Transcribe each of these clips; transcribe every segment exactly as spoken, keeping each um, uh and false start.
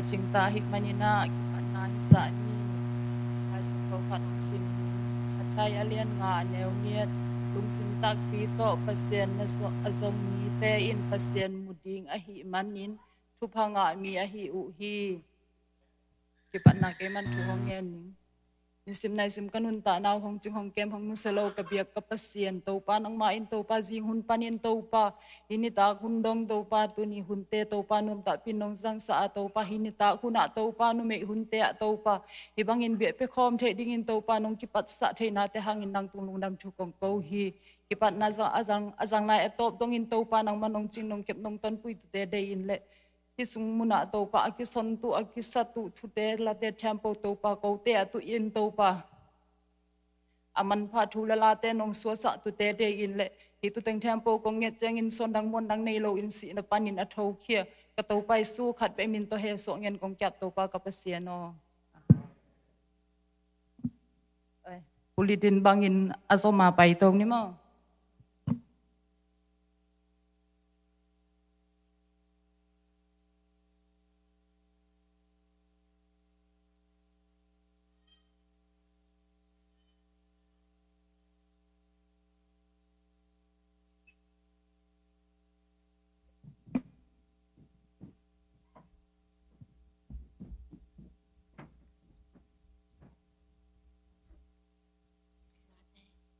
cingta ahih manin ah kipatna hi sah ni. Lai Siangtho khat hong sim ni. Matthai a lian nga a neu nih. Lungsim takpi tawh Pasian na zo-, a zong mite in Pasian mu ding ahih manin thupha ngah mi ahi uh hi. Kipatna kei man thu hong ngen ning. Nisim naisim ka nuntakna uh hong cing hong kem hong nusia lo ka biak ka Pasian Topa, nangmah in Topa, zing hun panin Topa, hih nitak hun dong Topa, tuni hunte Topa, nuamtahpi in nong zangsa a Topa, hih nitak hunah Topa, numei hunte ah Topa, hih bangin biak pia khawm theih dingin Topa, nong kipatsah theihnate hangin nang tung lungdam thu kong ko hi. Kipatna zang, a zang, a zang lai a tawp dongin Topa, nangmah nong cing nong kep nong tonpui tute dei in leh hih sung munah Topa, a kisontuh, a kisatuh thute, late thiampo Topa, kote a tuh in Topa, a manpha thu le late nong suasah tute dei in leh hih tuteng thiampo kong nget ciangin suandang muandang nei loin sihna panin a thokhia ka Topa Jesu khat peuh min tawh hehsuah ngen kong kiap Topa ka Pasian aw. Oi, bulletin bangin a zom a pai to ni maw.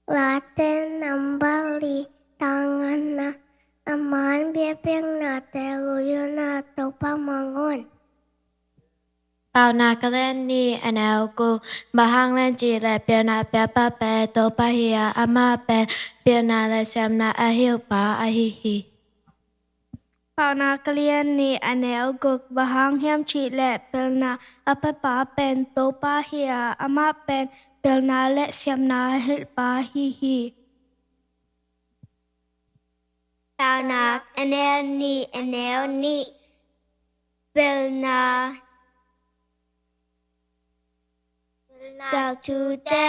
Late number li, tang ngana, a man biakpiaknate luyuna Topa mangawng. Paunak a lian nih a neu guk, bang hang hiam cih leh pilna a piapa pen Topa hi a, amah pen pilna le siamna a hilhpa ahi hi. Paunak a lian nih a neu guk, bang hang hiam cih leh pilna a piapa pen Topa hi a, amah pen pilna le siamna a hilhpa ahi hi. Paunak a lian nih a neu nih, pilna, pilna thute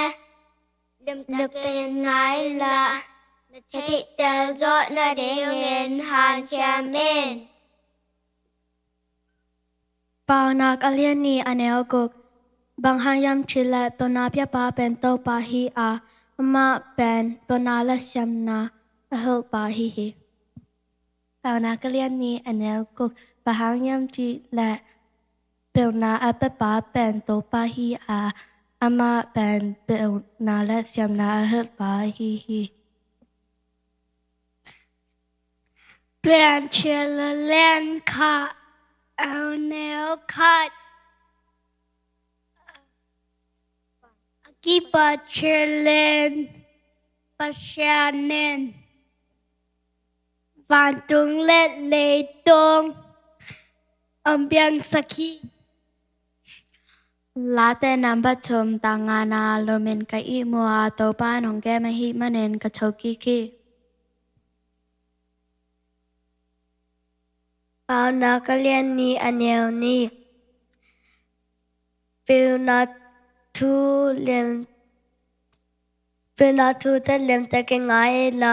limtakin ngai inla, na theihtel zawh nadingin hanciam in. Paunak a lian nih a neu guk, bang hang hiam cih leh pilna piapa pen Topa hi a, amah pen pilna le siamna a hilhpa ahi hi. Paunak a lian nih a neu guk, bang hang hiam cih leh pilna a piapa pen Topa hi a, amah pen pilna le siamna a hilhpa ahi hi. Piancil a lian khat a neu khat. A kipat ciangin Pasian in vantung le leitung hong piangsak hi. Late number thum, tang ngana, lumin ka ihmu a, Topa in hong kem ahih manin ka thokik hi. Paunak a lian nih a neu nih, pilna thu lian, pilna thute limtakin ngai inla,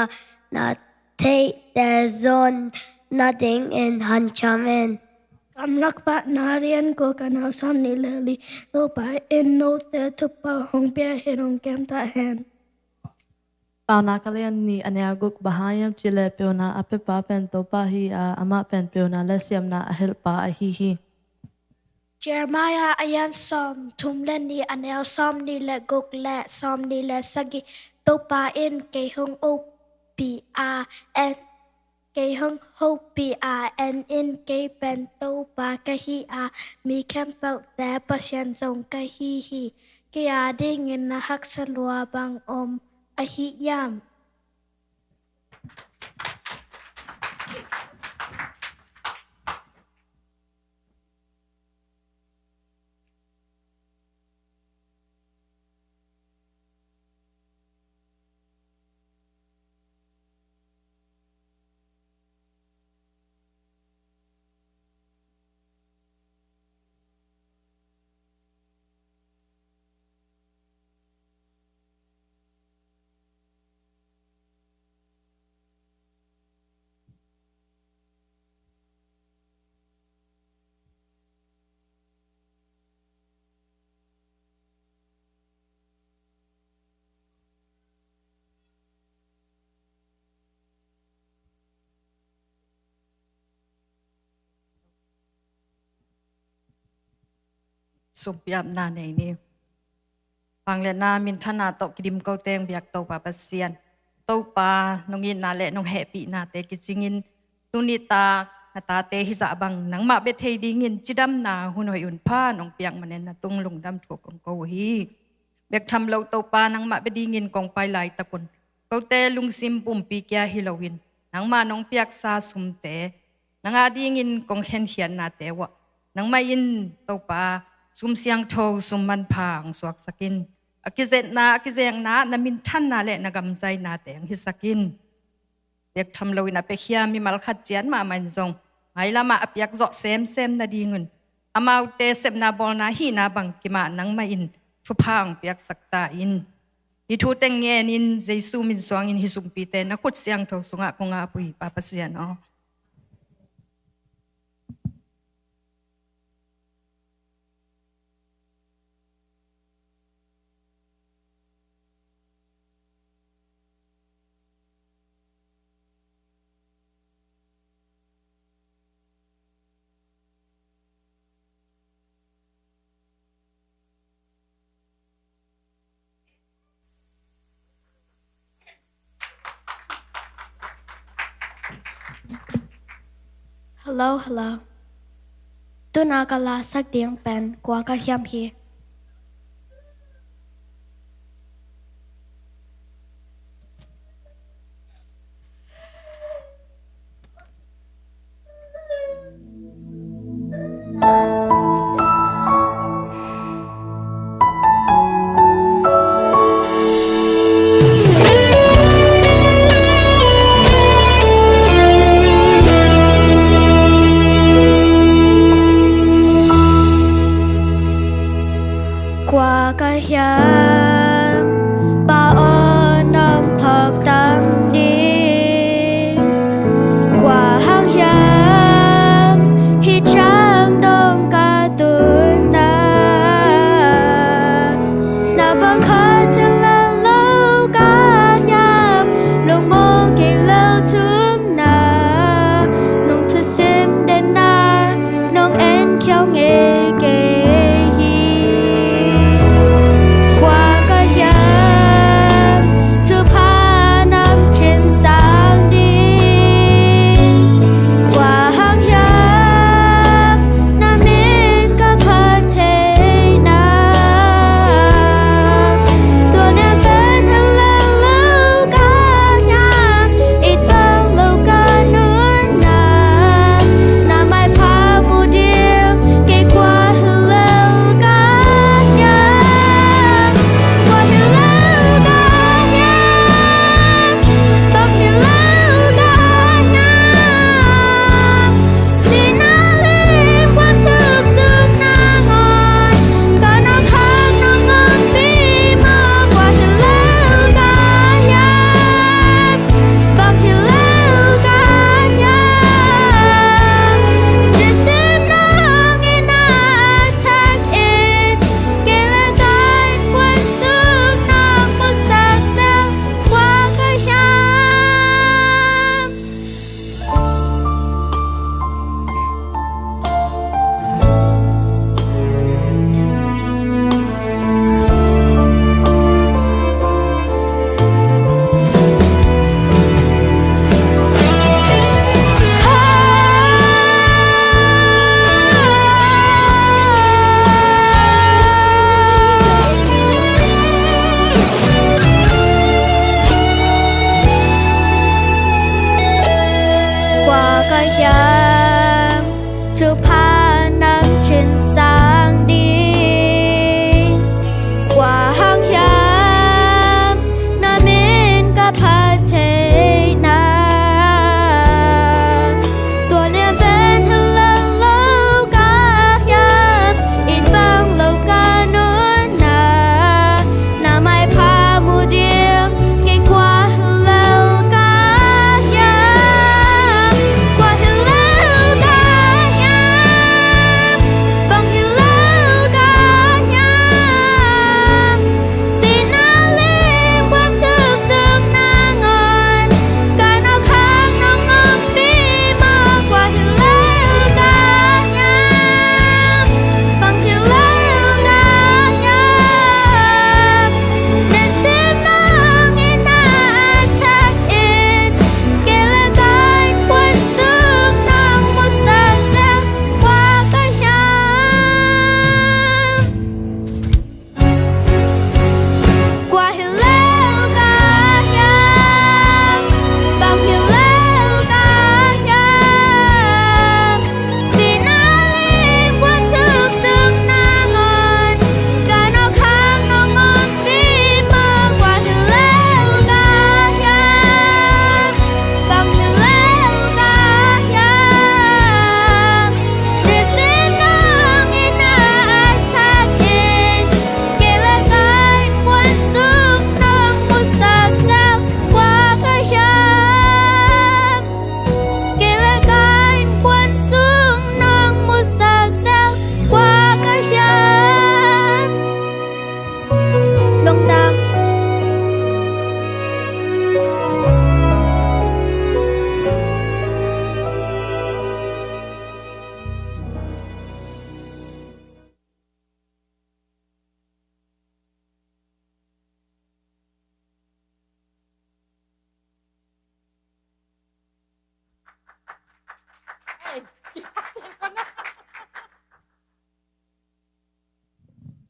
na theihtel zawh nadingin hanciam in. Kamlak Paunak a lian guk a neu sawmnih le li, Topa in note thupha hong pia hen, hong kem ta hen. Paunak a lian nih a neu guk, bang hang hiam cih leh pilna a piapa pen Topa hi a, amah pen pilna le siamna a hilhpa ahi hi. Jeremiah a lian sawmthum le nih a neu sawmnih le guk le sawmnih le sagih, Topa in kei hong ompih a, en Kei hong hopih a, en in, kei pen Topa ka hi a, mi khempeuhte Pasian zong ka hi hi. Kei a dingin na haksa lua bang om ahi hiam? Sumpiapna nei ni. Vangliatna minthanna tawh kidim ko teng biak Topa Pasian, Topa nong itna le nong hehpihnate kicingin tuni tak na tate hizah bang nangmah bia thei dingin cidamna hun hoih hun pha nong piak manin na tung lungdam thu kong ko uh hi. Biak tham lo Topa, nangmah bia dingin kong pai laitak un kote lungsim pumpi kia hi loin nangmah nong piaksa sumte nang a dingin kong khenkhiatnate uah nangmah in Topa sum siangtho sum manpha hong suaksak in. A kizetna, a kizengna, na minthanna le na gamzainate hong hisak in. Biak tham loin a piakhia mimal khat ciat mahmah in zong mailamah a piak zawh semsem nadingun amaute sepna bawlna hihna bang kimah nangmah in thupha hong piaksak ta in. Hih thu teng ngenin Jesu min suangin hih sumpite na khut siangtho sungah kong ap uh hi, Pa Pasian aw. Hello, hello. Tuna ka lasak ding pen Kua Ka Hiam hi. Kua ka hiam, Pa aw nong phawk tang ding? Kua hang hiam hih ciang dong ka tunna? Na pang khat cih leh lo ka hiam, lungmuang kei lo thumna, nong thusim denna nong en khial ngei kei hi. Kua ka hiam, thupha nam cin sang ding? Kua hang hiam, na min ka phat theihna? Tua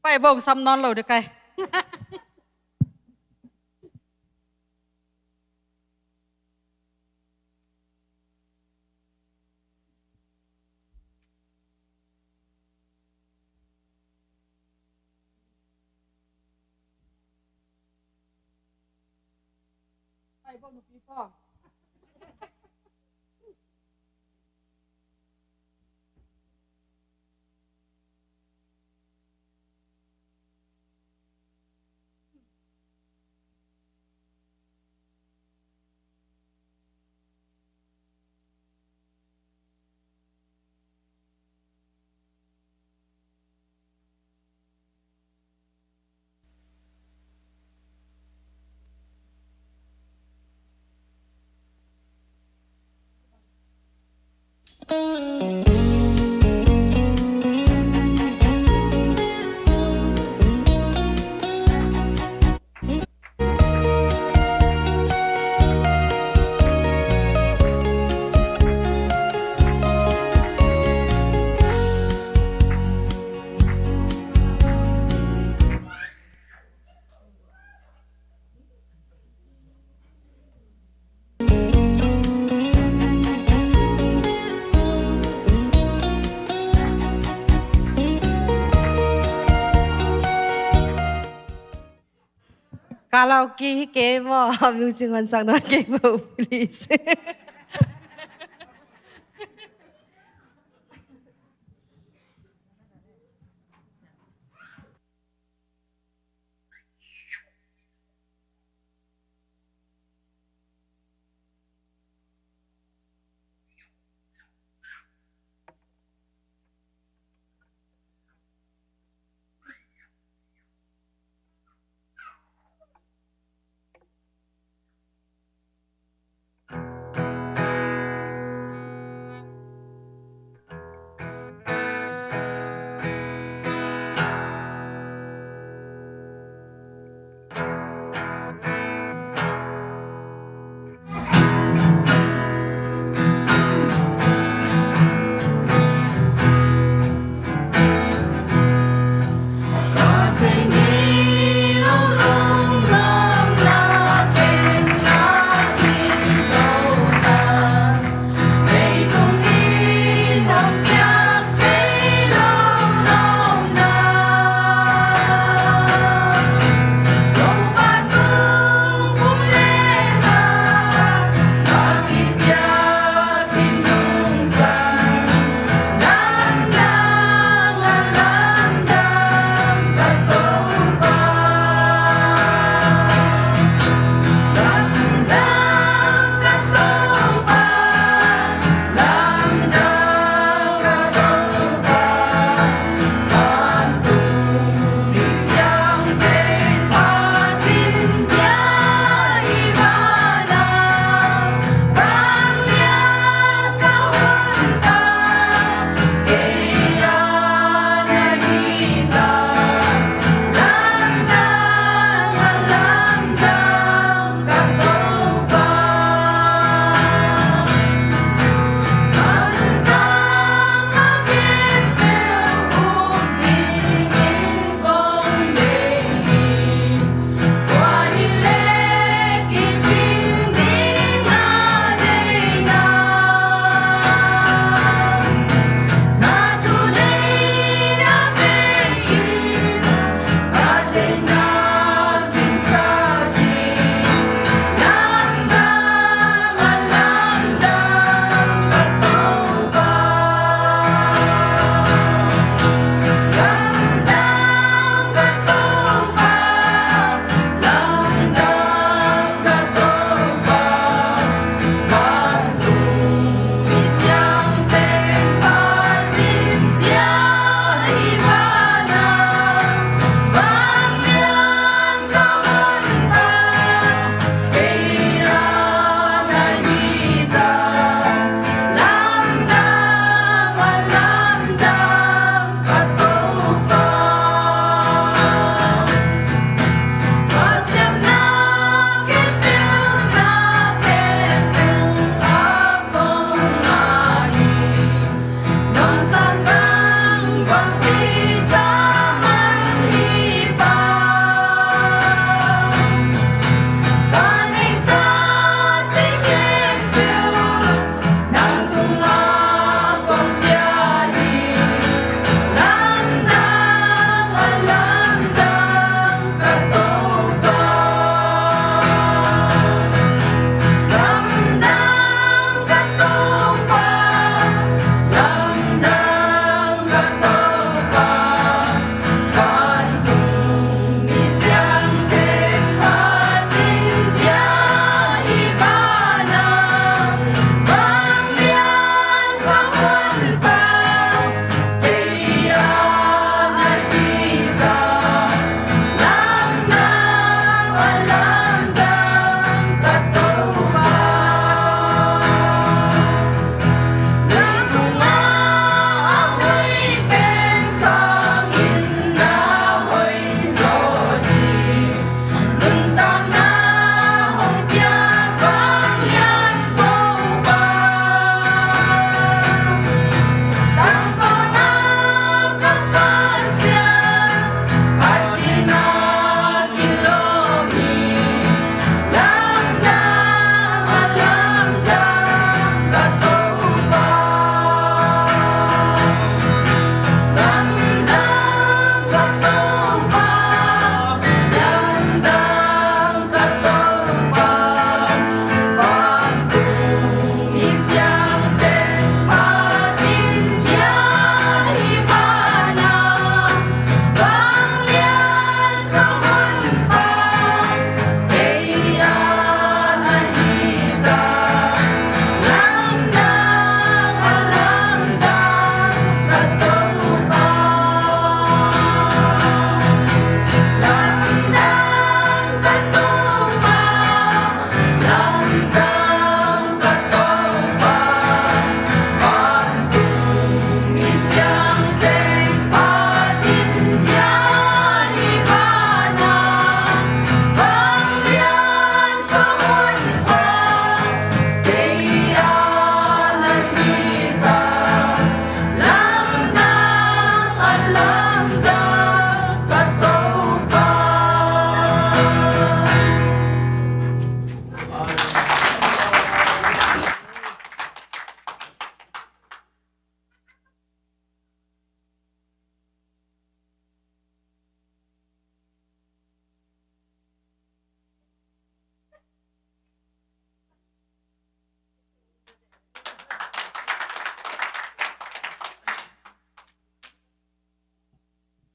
Pai bawng sam nawn lo dek ai. Karaoke hi kei maw? Music hong sak nawn kei maw, please.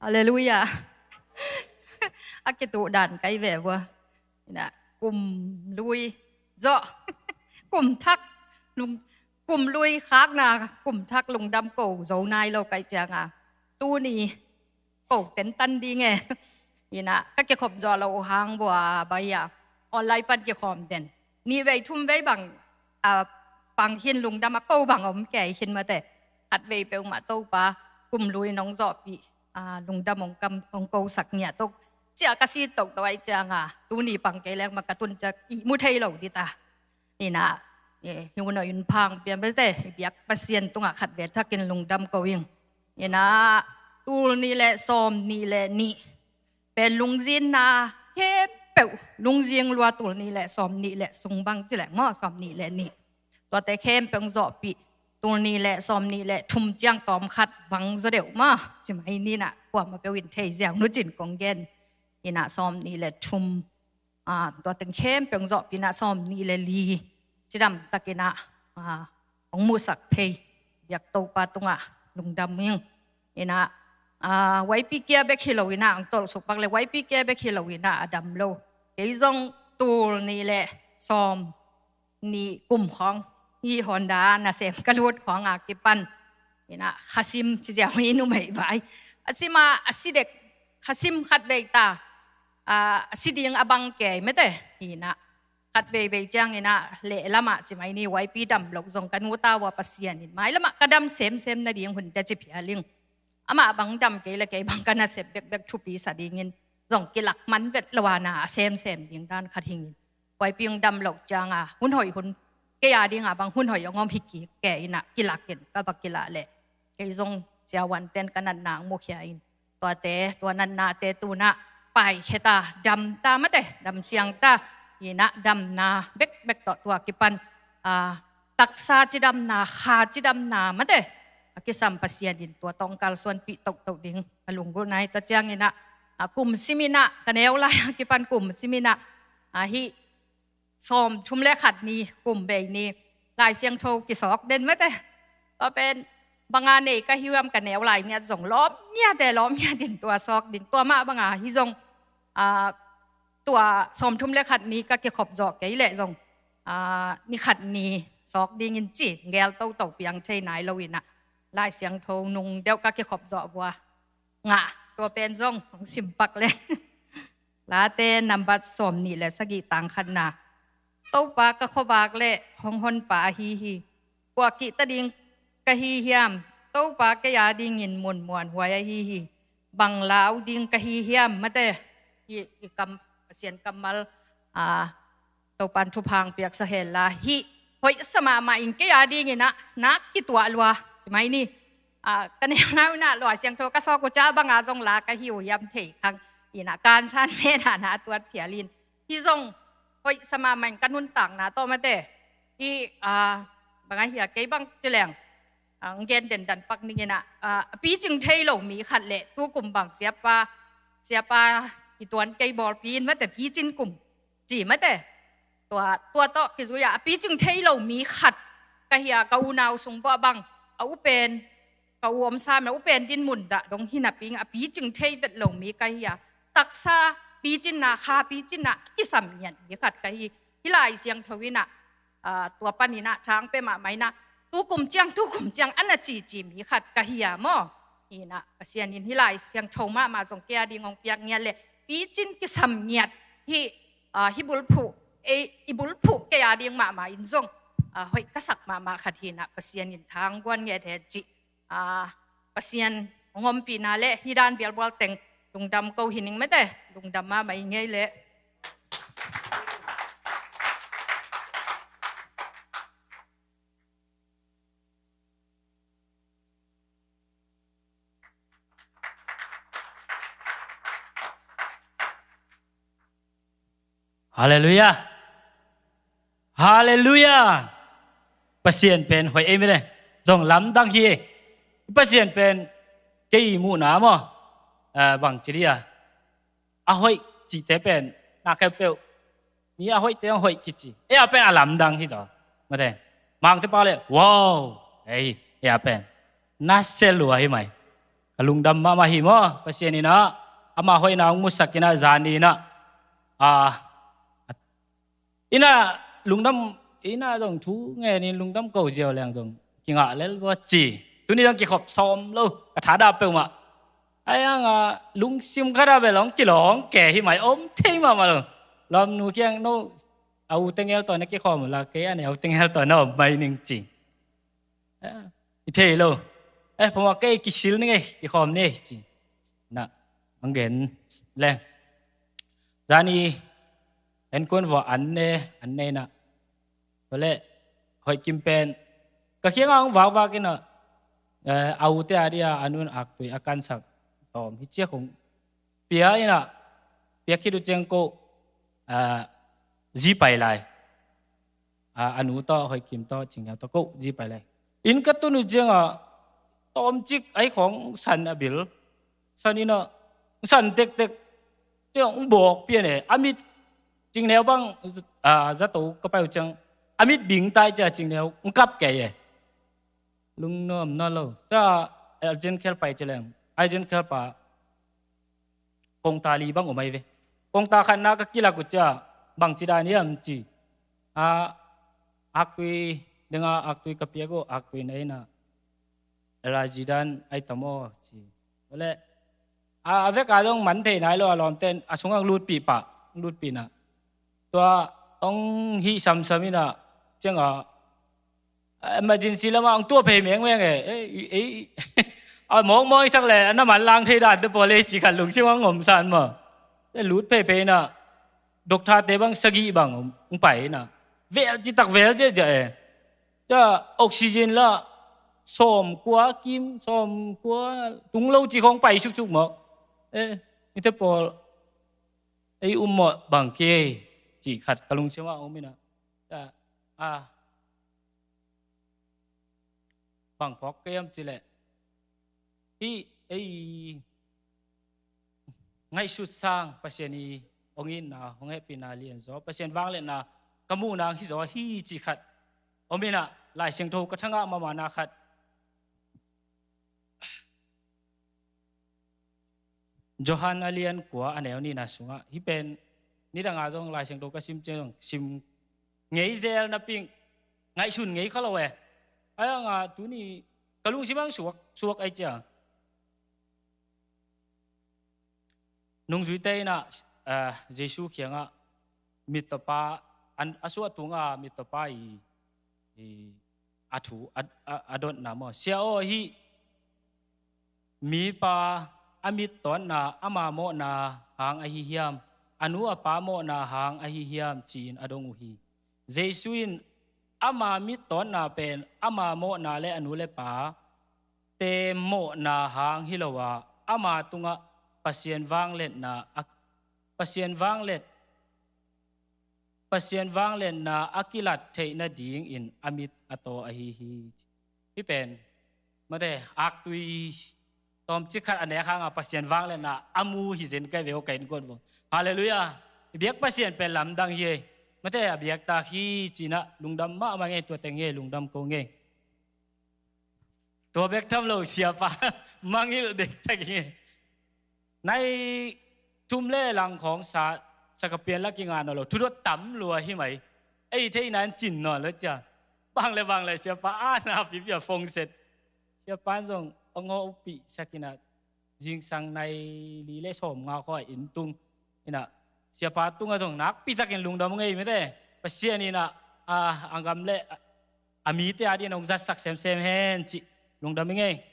Halleluiah. A kituh dan kai ve vua. Ina, kum lui zawh, kum thak lung, kum lui khakna, kum thak lungdam ko zo nai lo kai cianga, tuni ko tentan ding e. Ina, ka kikhop zawh lo hang vua bai a, online pan kikhawm den. Nih vei thum vei bang, a, pang hin lungdam a ko bang om kei hin mate. Khat vei peuhmah Topa kum lui nong zawhpih, a, lungdam ong kam, ong kosak ngiat tok. Cia ka si tok tok ai cianga, tuni pang kei leng ma ka tun ciak i mu thei lo dita. Ina, e, hi un a in phang pian bete, i biak Pasian tungah khat ve thakin lungdam ko ing. Ina, tul nih le sawm nih le nih pen lungzinna khempeuh, lungzing lua tul nih le sawm nih le sung bang ci leng maw, sawm nih le nih. Tuate khempeuh zawhpih, tul nih le sawm nih le thum ciang tawm khat vang zaw deuh maw, ci mai ni na, kuamah peuh in thei ziau nu cin kong gen. Ina sawm nih le thum, a, tua teng khempeuh zawhpih na sawm nih le li cidam takin a, a, ong musak thei biak Topa tungah lungdam ing. Ina, a, Y P kia bek hi lo ina, ong tolh suk pak le Y P kia bek hi lo ina a dam lo. Kei zong tul nih le sawm nih kum khawng hi Honda nasem ka lut khawng a kipan. Ina, khasim ci ziau hi numei vai. A sima, a si dek, khasim khat vei ta. A, a si ding a bang kei mete. Ina, khat veivei ciang ina, leh lamah ci mai ni, Y P dam lo zong ka nu ta vua Pasian in mai lamah ka dam semsem nading hun te ci phial ing. Amah bang dam kei le kei bang ka nasep bekbek thupi sa dingin zong kilak man vet lo a na a semsem ding dan khat hingin. Y P ong dam lo cianga, hun hoih hun, kei a dinga bang hun hoih ong om hi kik kei ina, kilak in ka va kilak le. Kei zong ciawan ten ka natna ong mukhia in. Tuate, tua natnate tuna paikheta, damta mate, damsiangta, ina damna bekbek tawh tua kipan, a, taksa cidamna, kha cidamna mate, a kisam Pasian in tua tawh ong kalsuanpih tohtoh ding a lunggulh nai. Tua ciang ina, a, kum sim ina, ka neu lai a kipan kum sim ina, a, hi sawm thum le khat ni, kum bei ni, Lai Siangtho kisawk den mate. Tua pen banga nei ka hiam ka neu lai ngiat zong lawm ngiat e, lawm ngiat in tua sawk ding. Tua mah banga hi zong, a, tua sawm thum le khat ni ka kikhop zawh kei leh zong, a, ni khat ni sawk dingin ci gel toto piang thei nai lo ina, Lai Siangtho nung deuh ka kikhop zawh vua ngah, tua pen zong hong sim pak le. Late nambat sawm nih le sagih tang khatna. Topa ka khuavak le hong honpa ahi hi. Kua kihta ding ka hi hiam? Topa kei a dingin mun muanhuai ahi hi. Bang lau ding ka hi hiam? Mate, i, i kam, Pasian kammal, a, Topan thupha piaksa hen la, hih hoih sa mahmah in kei a dingin a nak kituah lua, ci mai ni. A, ka neu nau na Lai Siangtho ka sawk uh ca banga zong la ka hi uh hiam thei khang. Ina kansan mena na tuat phial in. Hih zong hoih sa mahmah in ka nuntakna tawh mate. Hih, a, banga hia kei bang ci leng, a, ong gen dendan pak ning ina, a, a picing thei lo mi khat le tukum bang siapa, siapa i tuan kei bawlpi in mate picing kum. Ci mate. Tua, tua tawh kizui a, a picing thei lo mi khat ka hi a, ka unau sung vua bang, a upen, ka u om sam a upen din mun zah dong hi napi in a picing thei vet lo mi ka hi a, taksa picinna, kha picinna kisam ngiat mi khat ka hi. Hih Lai Siangtho ina, a, tua pan ina thang pe mahmah ina, tukum ciang, tukum ciang ana cici mi khat ka hi a maw. Ina, Pasian in hih Lai Siangtho mahmah zong kei a ding ong piak ngiat le picin kisam ngiat hih, a, hih bulphuh, e, i bulphuh kei a ding mahmah in zong, a, hoih ka sak mahmah khat hi ina, Pasian in thang guan ngiat hen ci. A, Pasian ong ompihna le hih dan bialbual teng lungdam ko hi ning mate, lungdam mahmah i ngei le. Halleluiah. Halleluiah. Pasian pen hoih ei mite. Zong lamdang hi. Pasian pen kei muhna maw, a, bang ci dia, a hoih cihte pen na khempeuh mi a hoihte a hoih kici. Ei a pen a lamdang hi zaw. Mate. Mangte pa le, wow. Ei, ei a pen na se lua hi mai. Ka lungdam mahmah hi maw, Pasian in ah ama hoihna hong musak in ah, zani in ah, a, in ah lungdam, in ah zong thu ngen in lungdam ko ziau leng zong kingah lel vua ci. Tuni zong kikhop sawm lo, ka thadah peuhmah. Ai ang a, lungsim khat ah bel hong kilawng kei hi mai, om thei mahmah lo. Lawmnu kiang no, a u tengel tawh na kikhawm la, kei a neu tengel tawh na om mai ning ci. Eh, i thei lo. Eh, phamawh kei kisil ni ngei, kikhawm ni ci. Na, hong gen leng. Zani, en kun vua an ne, an ne na. Tua leh, hoih kim pen. Ka kiangah hong vakvak in ah, eh, a u te a dia, a nun aktui a kansak tawm hi ciak hong pia in ah, pia khit uh ciang ko, ah, zi pai lai. Ah, a nu tawh, hoih kim tawh, Cing Neu tawh ko zi pai lai. Inn ka tun uh ciang ah, tawmcik ai khawng san a bil. San in ah, san tektek. Ciang hong bawk pian e. A mit Cing Neu bang, ah, zato ka pai uh ciang. A mit bing tai cia Cing Neu, hong kap kei e. Lungnuam na lo. Tua, urgent care pai ci leng. Urgent care pa. Kongta li bang om ai ve. Kongta khatna ka kilak uh cia, bang ci dan hiam ci. A, aktui, denga aktui ka piak uh, aktui na in ah. Rajidan ai tamo ci. Tua leh, a, a vek a dong man phei nai lo a lawmten, a sungah lutpih pah, lutpih na. Tua, hong hih samsam in ah, ciang a, emergency lamah hong tuah phei mengmeng e. Ei, ei, a mawkmawk i sak leh, na man lang thei dan te pawl ei ci khat lungsim hong om san maw. Te lut pheiphei in ah, doctor te bang sagih bang hong pai in ah. Vel citak vel ciahciah e. Cia oxygen la, sawmkua kim, sawmkua, tung lo ci khawng pai suksuk mawk. Eh, i te pawl, ei um mawh bang kei, ci khat ka lungsim ah om in ah. Cia, a, bang phawk kei hiam ci leh. Hih, ei, ngaihsut sang Pasian i hong itna, hong hehpihna lianzaw, Pasian vangliatna ka muhna hi zaw hi ci khat om in ah, Lai Siangtho ka thangah mahmahna khat. Johan a lian kua a neu nihna sungah, hih pen nidang a zong Lai Siangtho ka sim ciang zong sim ngei zel napi in ngaihsun ngei kha lo e. Ai ang a tuni ka lungsim ang suak, suak ai cia. Nungzuite in ah, eh, Jesu kiangah mittawpa, an, a suah tunga mittawpa i, i, a thu, a, a, a dotna maw. Sia aw, hih mipa a mittawtna ama mawhna hang ahi hiam, a nu a pa mawhna hang ahi hiam, ci-in a dong uh hi. Jesu in ama mittawtna pen ama mawhna le a nu le pa te mawhna hang hi lo a, ama tungah Pasian vangliatna a, Pasian vangliat, Pasian vangliatna a kilat theih nadingin a mit a taw ahi hi. Hih pen, mate, aktui tawmcik khat a nek hanga Pasian vangliatna a mu hi zen kai ve aw, ka innkuan vo. Halleluiah. I biak Pasian pen lamdang hi ei. Mate, a biak tak hi ci-in ah lungdam mahmah ngei, tua teng hi ei, lungdam ko ngei. Tua bek tham lo siapa mangngilh dektak hi. Nai thum le lang khawng sa, sa ka pian la kingah nawn lo, thudot tam lua hi mai. Ei theihna in cin nawn lo cia. Bang le bang le siapa a na pipi a phone set. Siapa in zong a ngawhpih sak in ah, zingsang nai li le sawmnga khawng a inn tung in ah, siapa tungah zong nakpi takin lungdam ngei, mate. Pasian in ah, a, a gam le a, a mite a dingin hong zatsak semsem hen cih lungdam ngei.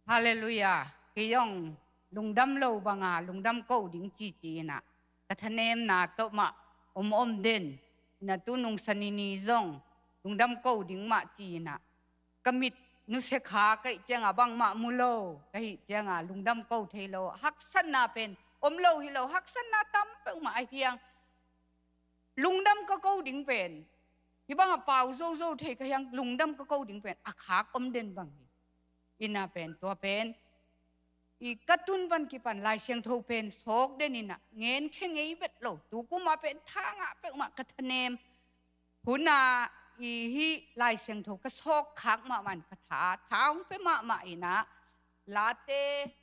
Halleluiah. Kei zong lungdam lo banga lungdam ko ding cici in ah, ka thanemna tawh mah om om den in ah, tu nungsanni ni zong lungdam ko ding mah ci in ah, ka mit nusia kha ka hih cianga bangmah mu lo ka hih cianga lungdam ko thei lo. Haksatna pen om lo hi lo, haksatna tam peuhmah a hiang. Lungdam ka ko ding pen, hih banga pau zozo thei ka hiang, lungdam ka ko ding pen a khak om den bang hi. Ina pen, tua pen i ka tun pan kipan Lai Siangtho pen sawk den in ah ngen khe ngei vet lo. Tu kum ah pen tha ngah peuhmah ka thanem. Hun ah i hih Lai Siangtho ka sawk khak mahmah in ka tha, tha hong pia mahmah in ah, Late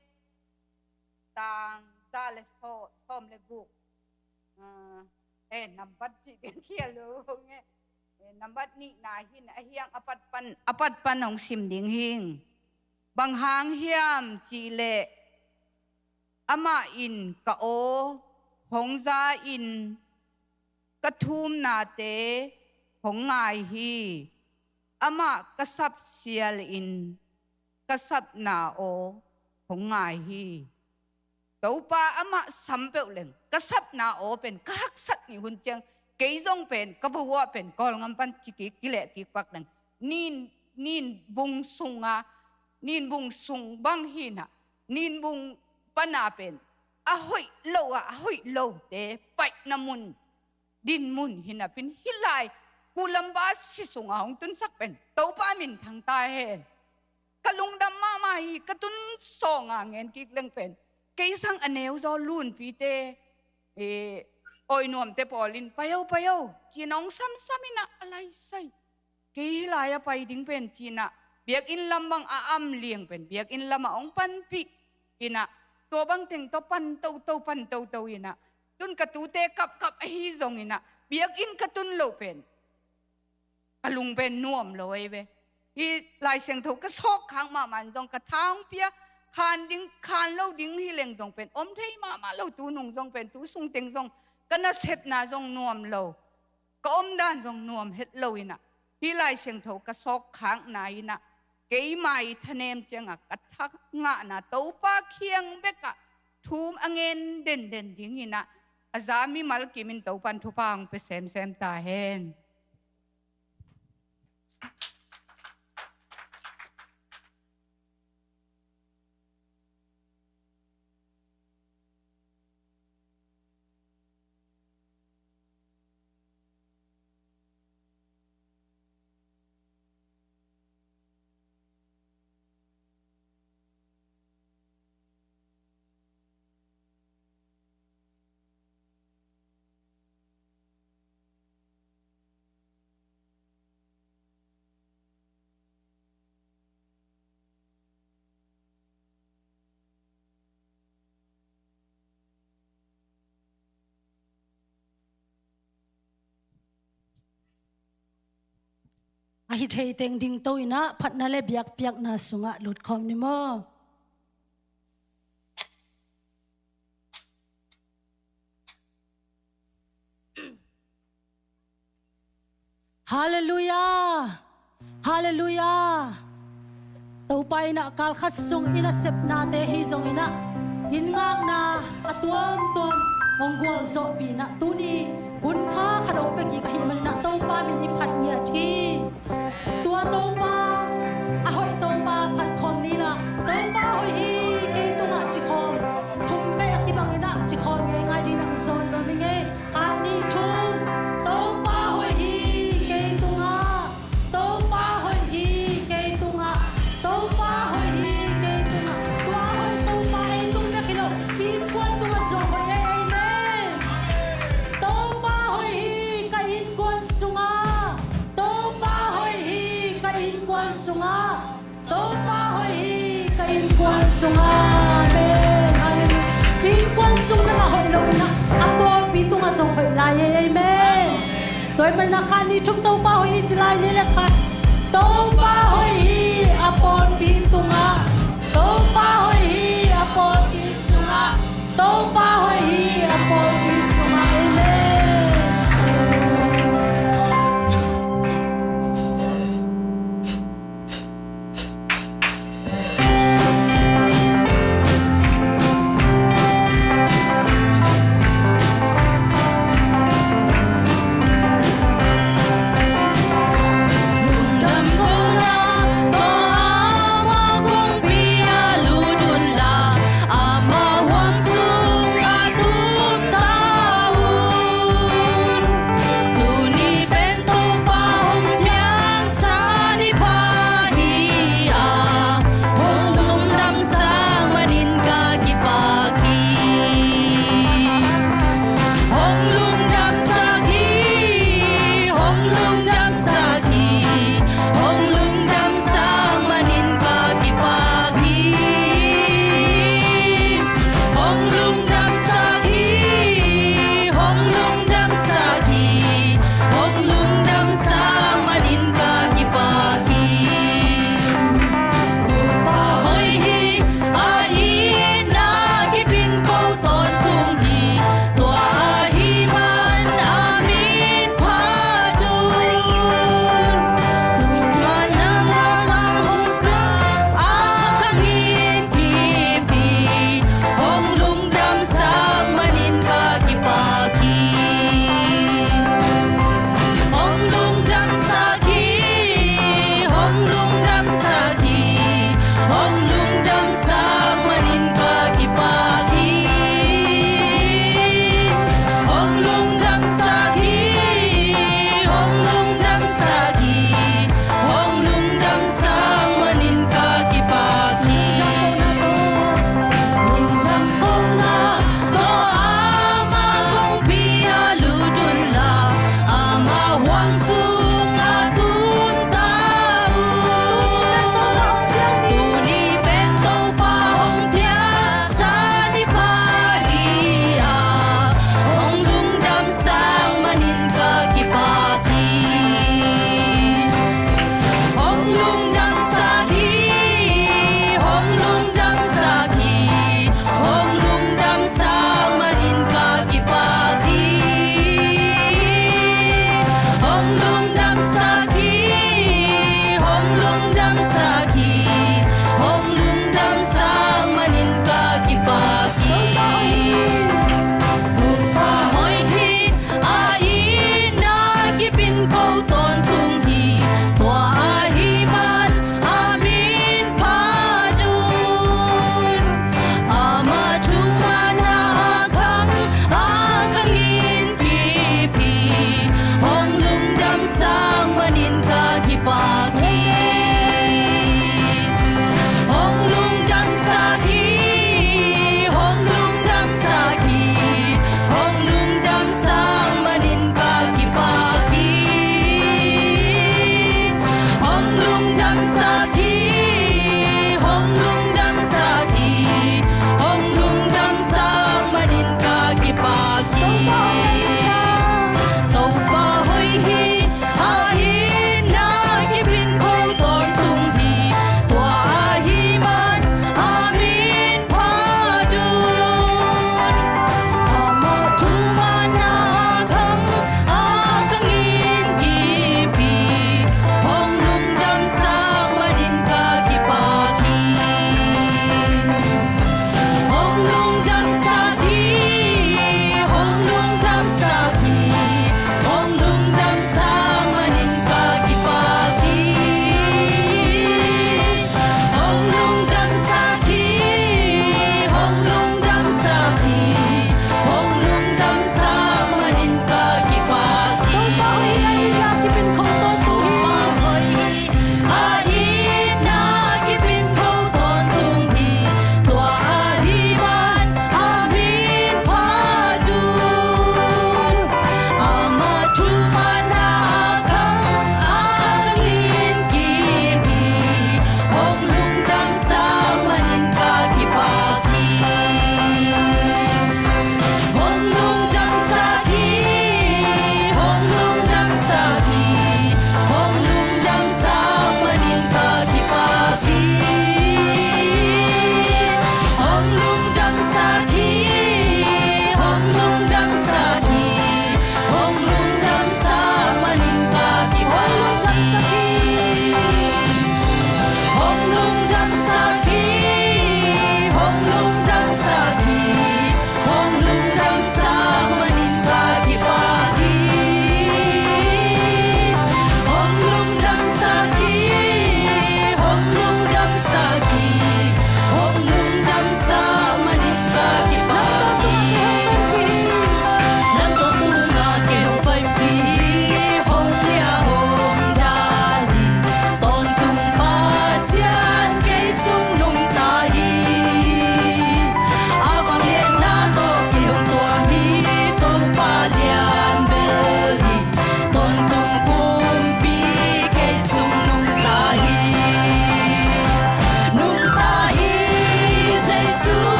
tang za le saw-, sawm le guk. Ah, eh, nambat cih ding khial lo hong e. Eh, nambat nihna hi in a hiang a pat pan, a pat pan hong sim ding hing. Bang hang hiam cih leh amah in ka aw hong za in ka thumnate hong ngai hi. Amah ka sap sial in ka sapna aw hong ngai hi. Topa amah sam peuh leng ka sapna aw pen ka haksat ni hun ciang, kei zong pen ka bawa pen Kawlgam pan ci kik kileh kik pak leng nin, nin bung sung a, nin bung sung bang hi in ah, nin bung pan a pen a hoih lo a, a hoih lote paihna mun, din mun hi in ah, pen hih lai Kulam basi sung a hong tunsak pen Topa minthang ta hen. Ka lungdam mahmah hi. Ka tun sawng a ngen kik leng pen kei sang a neu zaw Lunpite, eh, Awi Nuamte pawl in, "Pai o, pai o," ci-in hong samsam in ah, a lai sai. Kei hih lai a pai ding pen ci-in ah, biakinn lam bang a am liang pen biakinn lam ah hong panpih in ah, tua bang teng tawh pan toto, pan toto in ah, tun ka tute kapkap ahi zongin ah, biakinn ka tun loh pen ka lung pen nuam lo ei ve. Hih Lai Siangtho ka sawk khak mahmah in zong ka tha hong pia, khan ding, khan lo ding hi leng zong pen om thei mahmah lo, tu nung zong pen, tu sung teng zong ka nasepna zong nuam lo, ka omdan zong nuam het lo in ah, hih Lai Siangtho ka sawk khakna in ah, keima i thanem ciangah ka tha ngahna Topa kiang bekah thu a ngen denden ding in ah, a za mimal kim in Topa in thupha hong pia semsem ta hen. A hi thei teng dingto in ah phatna le biakpiakna sungah lutkhawm ni maw? Halleluiah. Halleluiah. Topa in ah kalkhat sung i nasepnate hi zongin ah, inn ngakna a tuamtuam hong gualzawhpih in ah, tuni hun pha khat hong pia kik ahih manin ah Topa min i phat ngiat hi. Tua Topa, a hoih Topa phat khawm ni la. Topa hoih hi, kei tungah ci khawm. Thum vei a kibang in ah ci khawm ngeingai ding in ah zawn nuam ing ei. Khat, nih, thum. Topa hoih hi kei tungah. Topa hoih hi kei tungah. Topa hoih hi kei tungah. Tua hoih Topa ei tung bek hi lo, innkuan tungah zong hoih ei. Amen. Topa hoih hi ka innkuan sungah. Topa hoih hi ka innkuan sungah. Topa hoih hi ka innkuan sungah. Amen. Halleluiah. Innkuan sung nangah hoih lo in ah, a pawlpi tungah zong hoih lai ei. Amen. Tua ahih manin ah khat, nih, thum, Topa hoih hi ci lai ni le khat. Topa hoih hi a pawlpi sungah. Topa hoih hi a pawlpi sungah. Topa hoih hi a pawlpi sungah. Amen. Tawntung hi. Tua ahih man a min phat un, ama thu manna a khang a khang in kip hi. Hong lungdam sak manin ka kipak hi. Hong lungdam sak hi. Hong lungdam sak hi. Hong lungdam sak manin ka kipak hi. Hong lungdam sak hi. Hong lungdam sak hi. Hong lungdam sak manin ka kipak hi. Topa hoih hi. A hinna kip hi.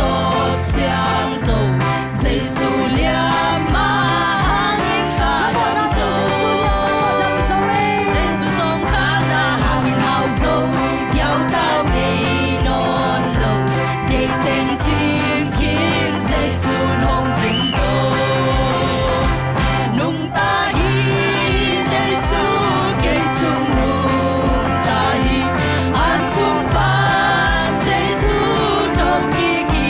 tawh siang zo. Jesu liam mah hangin ka dam zo. Jesu zong ka na hangin hau zo. Kiau tau ngei nawn lo. Deih teng cing khin Jesu hong kim zo. Nungta hi Jesu, kei sung nungta hi. An sung pan Jesu thong kik hi.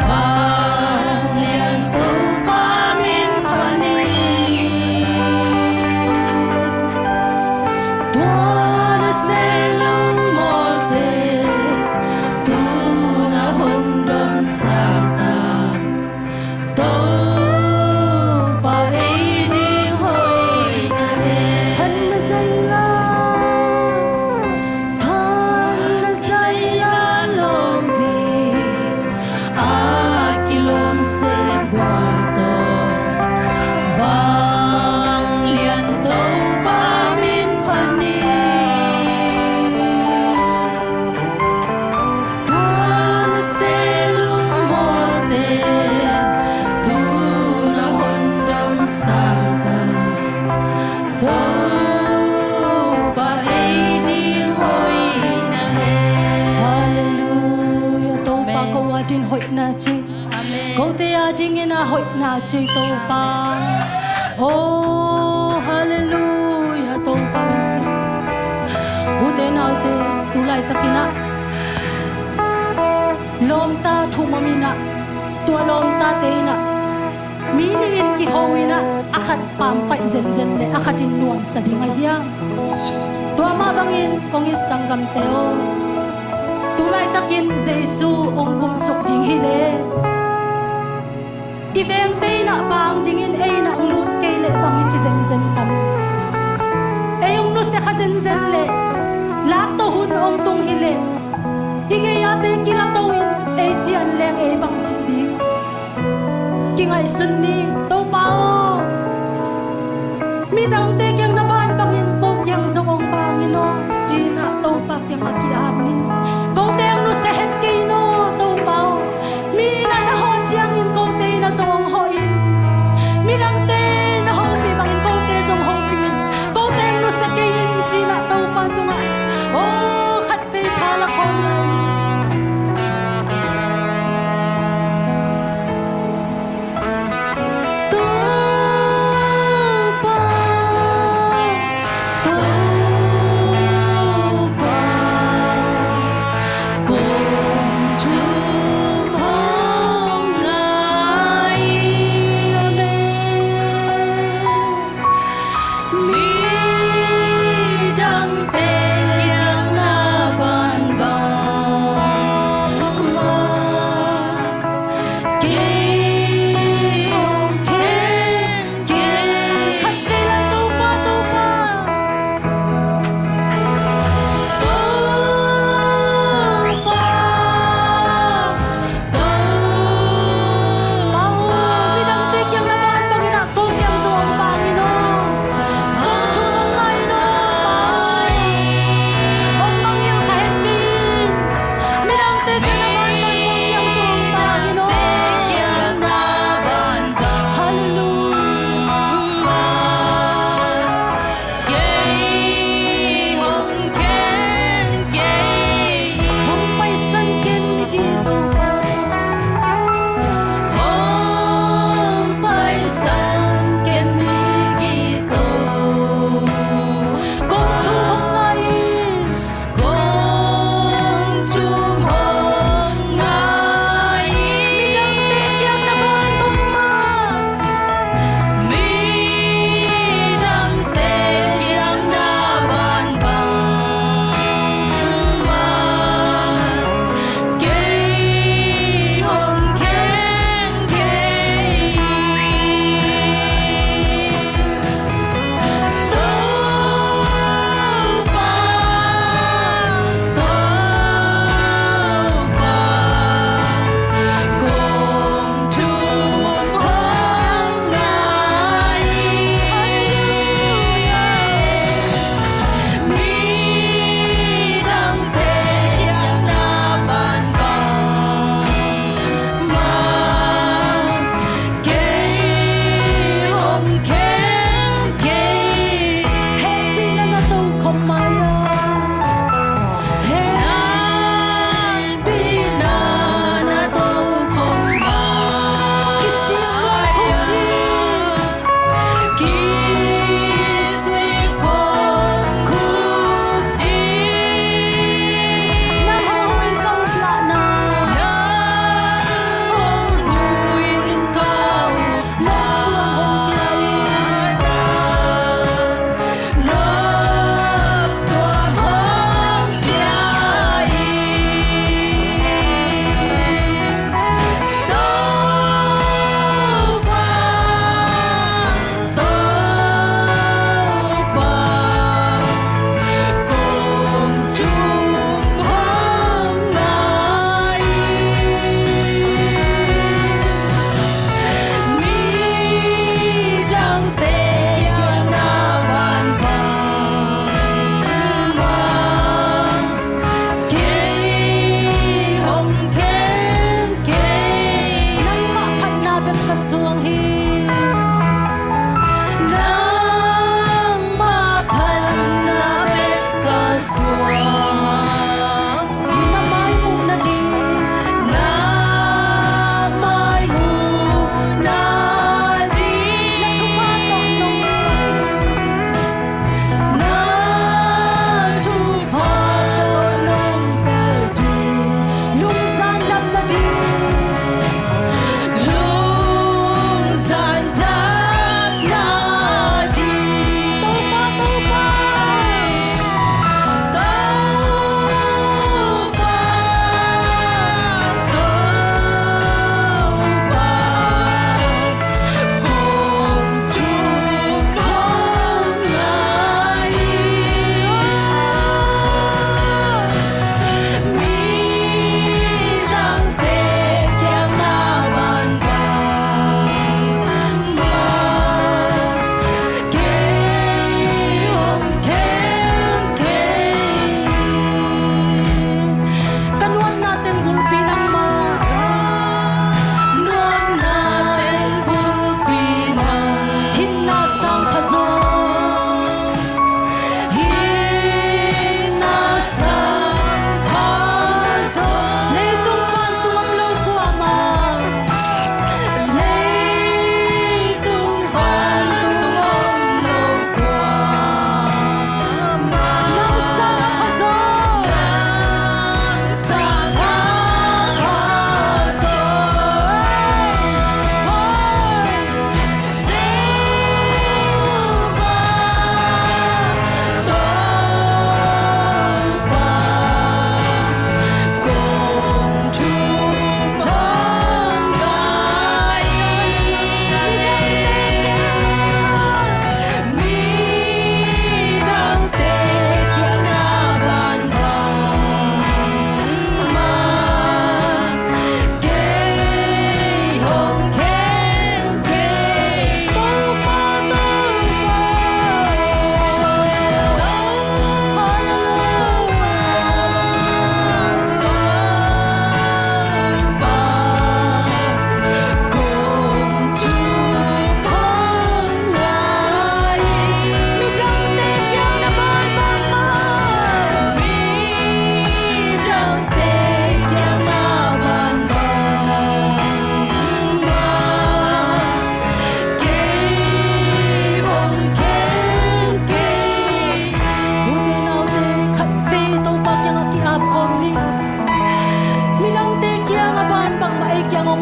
Vanglian Topa min phat ni. Tua nasem lungmawlte tu-in a hong dom sangta. Topa ei ding hoihna he. Phatna zaila, phatna zaila lawm hi. A kilawm se gual tawh vanglian Topa min phat ni. Tua nasem lungmawlte tu-in a hong dom sangta. Topa ei ding hoihna he. Halleluia. Topa, amen, ko a ding hoihna ci. Amen. Kote a dingin a hoihna ci Topa. Oh, halleluia, Topa misi. Ute naute, tu laitakin ah lawmta thum om in ah, tua lawmtate in ah mi nih in kiho in ah, a khat pampaih zenzen leh a khat in nuamsa ding ahi hiam? Tua mah bangin kong it sanggamte aw, tu laitakin Jesu hong kumsuk ding hileh i vengte in ah bang dingin ei in ah lut kei leh bang i ci zenzen tam? Ei hong nusia kha zenzen leh, laktoh hun hong tung hileh, i gei-ate kilato in ei cian leng ei bang cih ding? Kingaihsun ni, Topa aw. Midangte kiang na ban bangin ko kiang zong hong bang in aw, ci-in ah Topa kiangah ki-ap ni. Kote hong nusia het kei in aw, Topa aw. Mi in ah na hawh ciangin kote in ah zong hong hawh in, midangte na hopih bangin kote zong hopih in, kote hong nusia kei in, ci-in ah Topa tungah aw khat vei tha la khawm lai.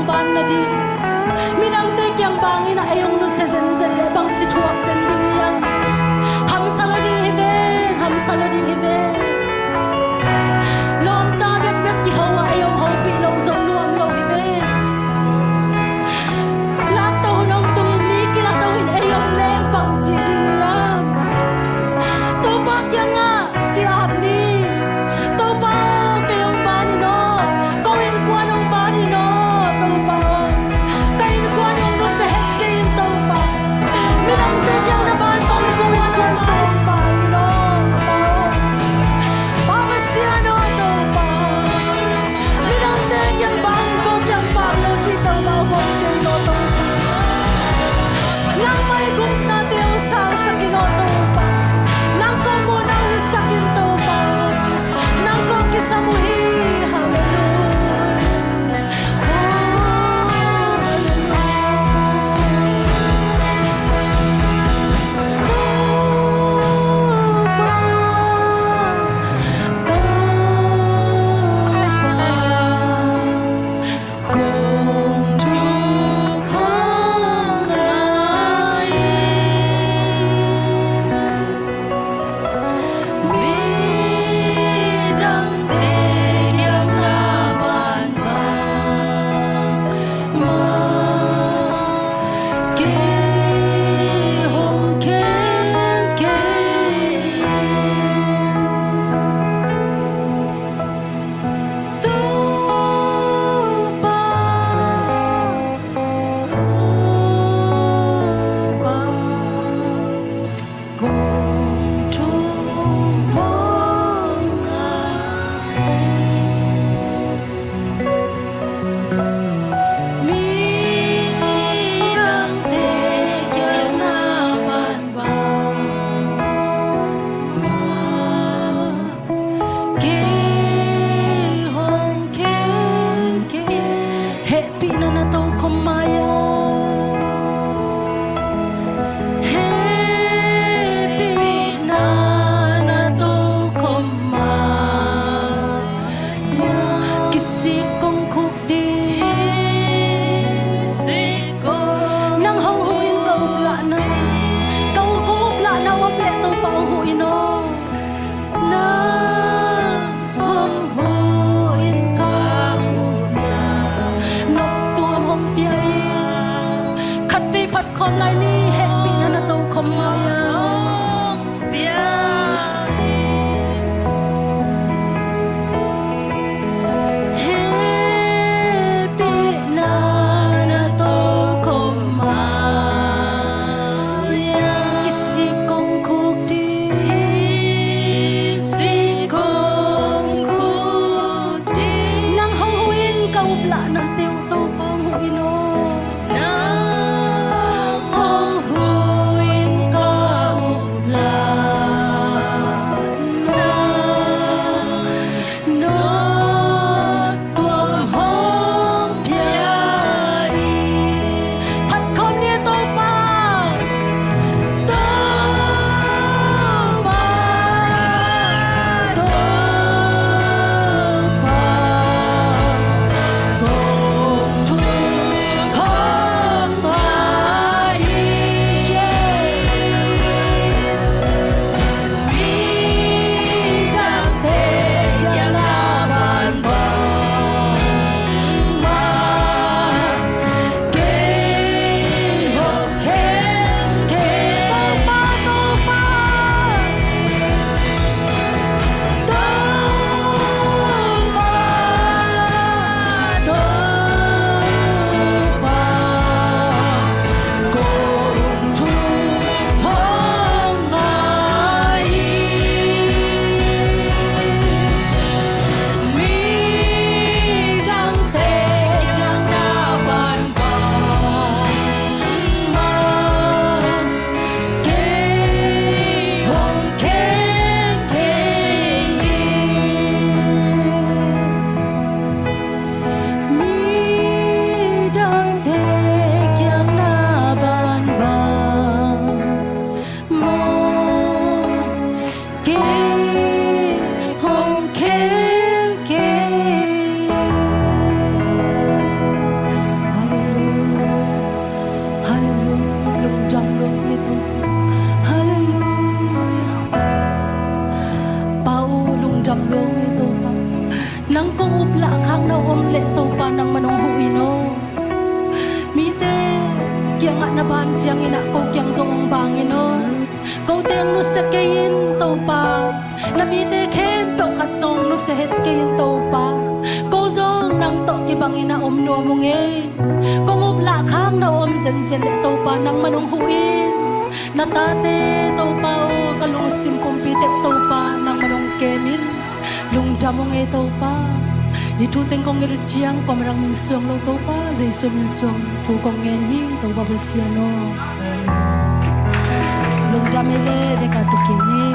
ban nading, midangte kiang bangin ah ei hong nusia zenzen leh bangci thuak zen ding hiam? Hamsa lo ding hi ven, hamsa lo ding hi ven. Lawmta bekbek kiho ah ei hong hopih loh zong nuam lo hi ven. Laktoh hun hong tungin mi kilato in ei hong leng bangci ding hiam? Topa kiangah ki-ap ni. Topa, kei hong ban in aw, ko innkuan hong ban in aw, Topa. Ka innkuan hong nusia het kei in, Topa. Midangte kiang na ban ko, ko innkuan zong hong ban in aw, Pa aw. Pa Pasian aw, Topa. Midangte kiang bangin ko kiang bang lo cih peuhmah hong om kei in aw, Topa. Nangmah i gupnate hong sangsak in aw, Topa. Nang kong muhna hong hisak in, Topa. Nang kong kisam uh hi. Halleluia. Oh, halleluia. Topa, Topa. Kong thum hong ngai in, midangte kiang na ban mahmah, kei hong khel kei in. Topa, Topa, kong thum hong ngai. Midangte kiang na ban mahmah, kei hong khel kei. Hehpihna na tokhom mai-a, hehpihna na tokhom mai-a, kisik kong khuk ding. Nang hong huh in ka uplahna, ka u-, kong uplahna om leh Topa hong huh in aw. Nang hong huh in ka uplahna, noptuam hong pia in. Khatvei phat khawm lai ni, hehpihna na tokhom mai-a. Hehpihna na tokhom mai-a, kisik kong khuk ding. Kisik kong khuk ding. Nang hong huh in ka uplahnate uh Topa hong huh in aw. Nang hong huh in ka uplahna, noptuam hong pia in. Phat khawm ni, Topa. Topa, Topa, Topa. ciangin ah ko kiang zong hong bang in aw. Ko teng nusia kei in Topa. Na mite khempeuh khat zong nusia het kei in Topa. Ko zong nang tawh kibangin ah om nuam ung ei. Kong up lah khak na om zenzen leh Topa nangman hong huh in. Na tate Topa aw, ka lungsim pumpi teuh Topa nangman hong kem in. Lungdam ung ei Topa. Hih thu teng kong nget uh ciang kua mah dang min suang lo Topa, Jesu min suang thu kong ngen hi Topa Pasian aw. Lungdam ei le, beka tukin hi.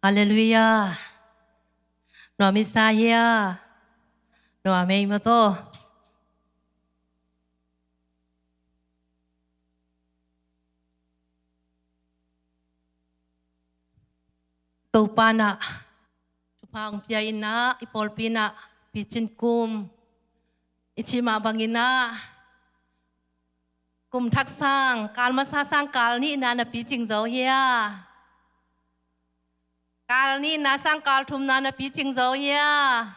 Halleluiah. Nuam i sa hia? Nuam ei maw taw. Topa in ah thupha hong pia in ah, i pawlpi in ah picin kum i cih mah bangin ah, kum thak sang, kal masa sang kal nihna na picing zo hia? Kal nihna sang kal thumna na picing zo hia?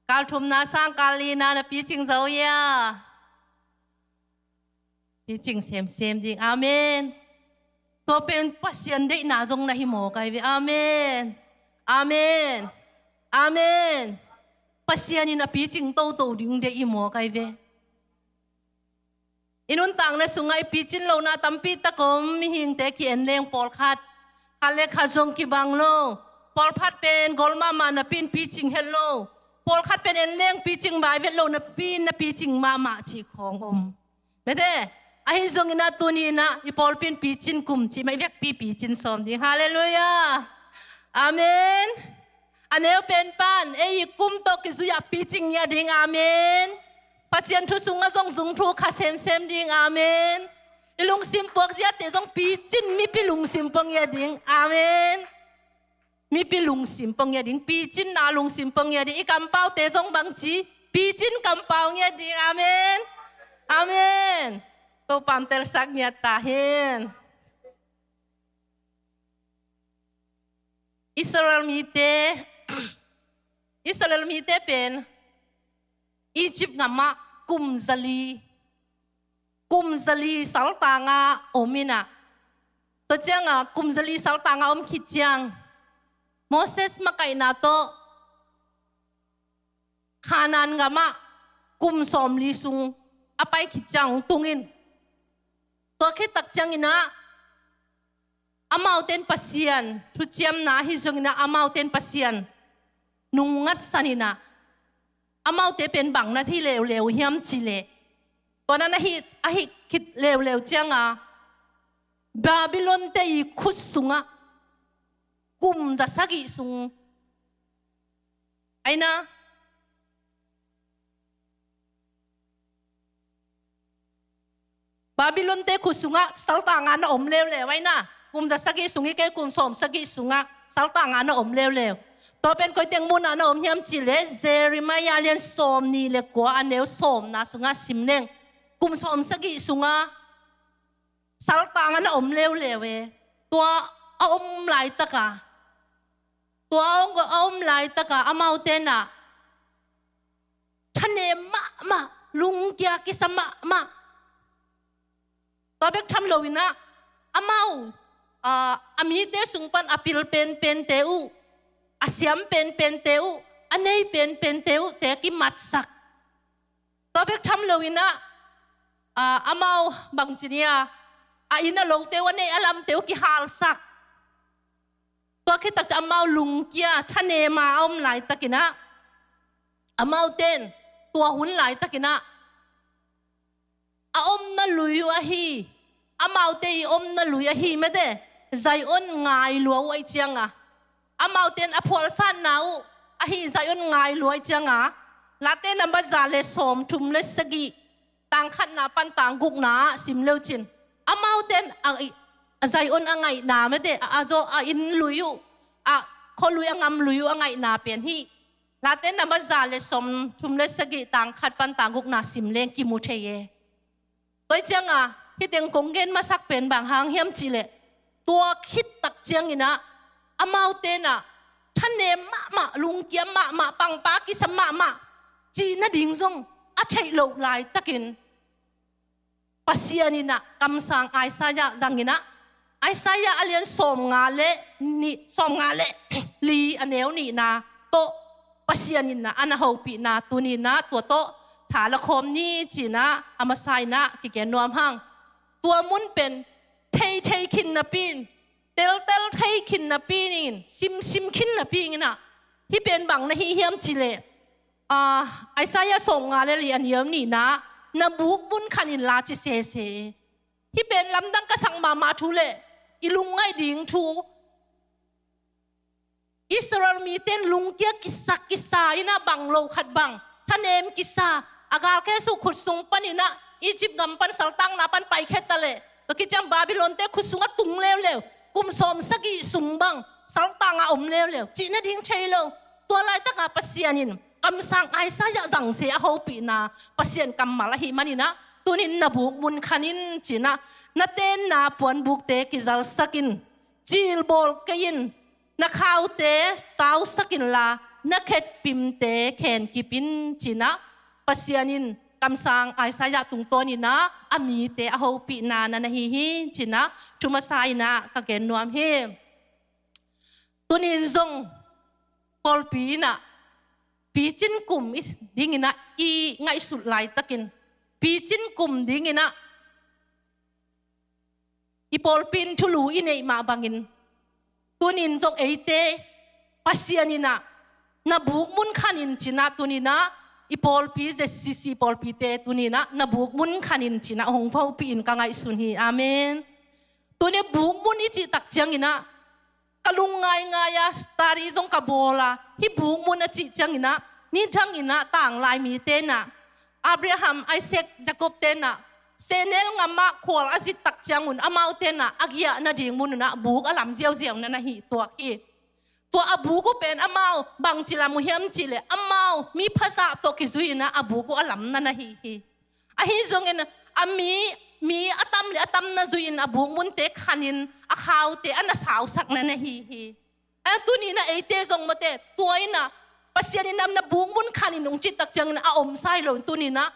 Kal thumna sang kal lina na picing zo hia? Picing semsem ding. Amen. Tua pen Pasian deihna zong na hi mawk ai ve. Amen. Amen. Amen. Pasian in a picing toto ding deih hi mawk ai ve. I nuntakna sungah i picin lohna tampi tak om, mihingte ki-en leng pawlkhat khat le khat zong kibang lo. Pawlkhat pen gol mahmah napi in picing het lo. Pawlkhat pen en leng picing bai vet lo napi in na picing mahmah cih khawng om. Mete, ahi zongin ah tuni in ah i pawlpi in picin kum cih mah i vekpi picin sawm ding. Halleluiah. Amen. A neu pen pan ei i kum tawh kizui-ah picing ngiat ding. Amen. Pasian thu sungah zong zung thu kha semsem ding. Amen. I lungsim puak ziate zong picin mipi lungsim pua ngiat ding. Amen. Mipi lungsim pua ngiat ding, picin na lungsim pua ngiat ding. I kampaute zong bangci, picin kampau ngiat ding. Amen. Amen. Topa in telsak ngiat ta hen. Israel mite, Israel mite pen Egypt gamah kum zali, kum zali saltangah om in ah, tua ciangah kum zali saltangah om khit ciang Moses makaihna tawh Kanaan gamah kum sawmli sung a pai khit ciang hong tung in. Tua khit tak ciangin ah amaute in Pasian thuciamna ahi zongin ah amaute in Pasian nungngatsan in ah, amaute pen bang na thei leuleu hiam cih leh, tua na na hih, a hih khit leuleu ciangah Babylon-te i khut sungah kum za sagih sung, ai na, Babylon-te khut sungah saltangah na om leuleu ai na. Kum za sagih sung hi kei, kum sawm sagih sungah saltangah na om leuleu. Tua pen koi teng munah na om hiam cih leh Jeremiah lian sawmnih le kua a neu sawmna sungah sim leng, kum sawm sagih sungah saltangah na om leuleu e. Tua a om laitakah, tua a om, a om laitakah amaute in ah thanem mahmah, lungkia kisa mahmah. Tua bek tham loin ah amau, ah, a mite sung pan a pil penpente uh, a siam penpente uh, a nei penpente uh te kimatsak. Tua bek tham loin ah, ah, amau bangci ni a, a inn a lote uh, a neih a lamte uh kihalsak. Tua khit tak ciang amau lungkia, thanem a a om laitakin ah, amaute in tua hun laitakin ah a omna lui uh ahi, amaute i omna lui ahi mete, Zion ngai lua uh ahih ciangah, amaute in a phualsatna uh ahi Zion ngai lua ahih ciangah, Late nambat za le sawmthum le sagih, tang khatna pan tang gukna ah sim le uh cin, amaute in a, i, A Zion a ngaihna mate, a, a zaw, a inn lui uh, a khualui a ngam lui uh a ngaihna pen hih Late number za le sawmthum le sagih, tang khat pan tang gukna sim leng kimu thei e. Tua hi cianga, hih teng kong gen masak pen bang hang hiam cihleh, tua khit tak ciangin ah, amaute in ah, thanem mahmah, lungkiam mahmah, pangpa kisam mahmah, cih nading zong a theih loh laitakin, Pasian in ah kamsang Isaiah zangin ah, Isaiah a lian sawmnga le nih, sawmnga le li, a neu nihna tawh Pasian in ah a na hopihna tuni in ah tua tawh tha la khawm ni ci-in ah a masa in ah kigen nuam hang. Tua mun pen thei thei khin napi in, teltel thei khin napi in, simsim khin napi in ah, hih pen bang na hi hiam cihleh, ah, Isaiah sawmnga le li, a neu nihna, na buk mun khan inla ci sese. Hih pen lamdang ka sak mahmah thu le i lungngaih ding thu. Israel mite in lungkia kisak kisa in ah, bang lo khat bang, thanem kisa, a galkhe sung khut sung panin ah, Egypt gam pan saltanna pan paikhia ta leh, tua khit ciang Babylon-te khut sungah tung leuleu, kum sawmsagih sung bang saltang ah om leuleu, cih nading thei lo. Tua laitakah Pasian in kamsang Isaiah zangse a hopihna Pasian kammal ahih manin ah, tunin na buk mun khan in ci-in ah, na tenna puanbukte kizalsak in, cilbawl kei in, na khaute sausak inla, na khetpimte khenkip in ci-in ah, Pasian in kamsang Isaiah tungtawnin ah a mite a hopihna na na hi hi ci-in ah thu masa in ah ka gen nuam hi. Tunin zong pawlpi in ah picin kum i dingin ah i ngaihsut laitakin, picin kum dingin ah i pawlpi in thulu i neih mah bangin, tunin zong eite Pasian in ah na buk mun khan in ci-in ah, tunin ah i pawlpi Z C C pawlpite tunin ah na buk mun khan in ci-in ah hong hopih in ka ngaihsun hi. Amen. Tunin buk mun i cih tak ciangin ah, ka lung ngaingai a, study zong ka bawl a, hih buk mun a cih ciangin ah, nidangin ah tanglai mite in ah, Abraham, Isaac, Jacob-te in ah sehnel ngamah khual a zit tak ciangun, amaute in ah a giahna ding mun un ah buk a lam ziauziau na na hi tuak hi. Tua a buk uh pen amau bangci lam uh hiam cihleh, amau mi phazah tawh kizui in ah a buk uh a lam na na hi hi. Ahi zongin a mi, mi a tam le a tam na zui-in a buk munte khanin a khaute a na sausak na na hi hi. A tunin ah eite zong mate, tua in ah Pasian in ah na buk mun khan in hong cih tak ciangin a omsa hi lo, tunin ah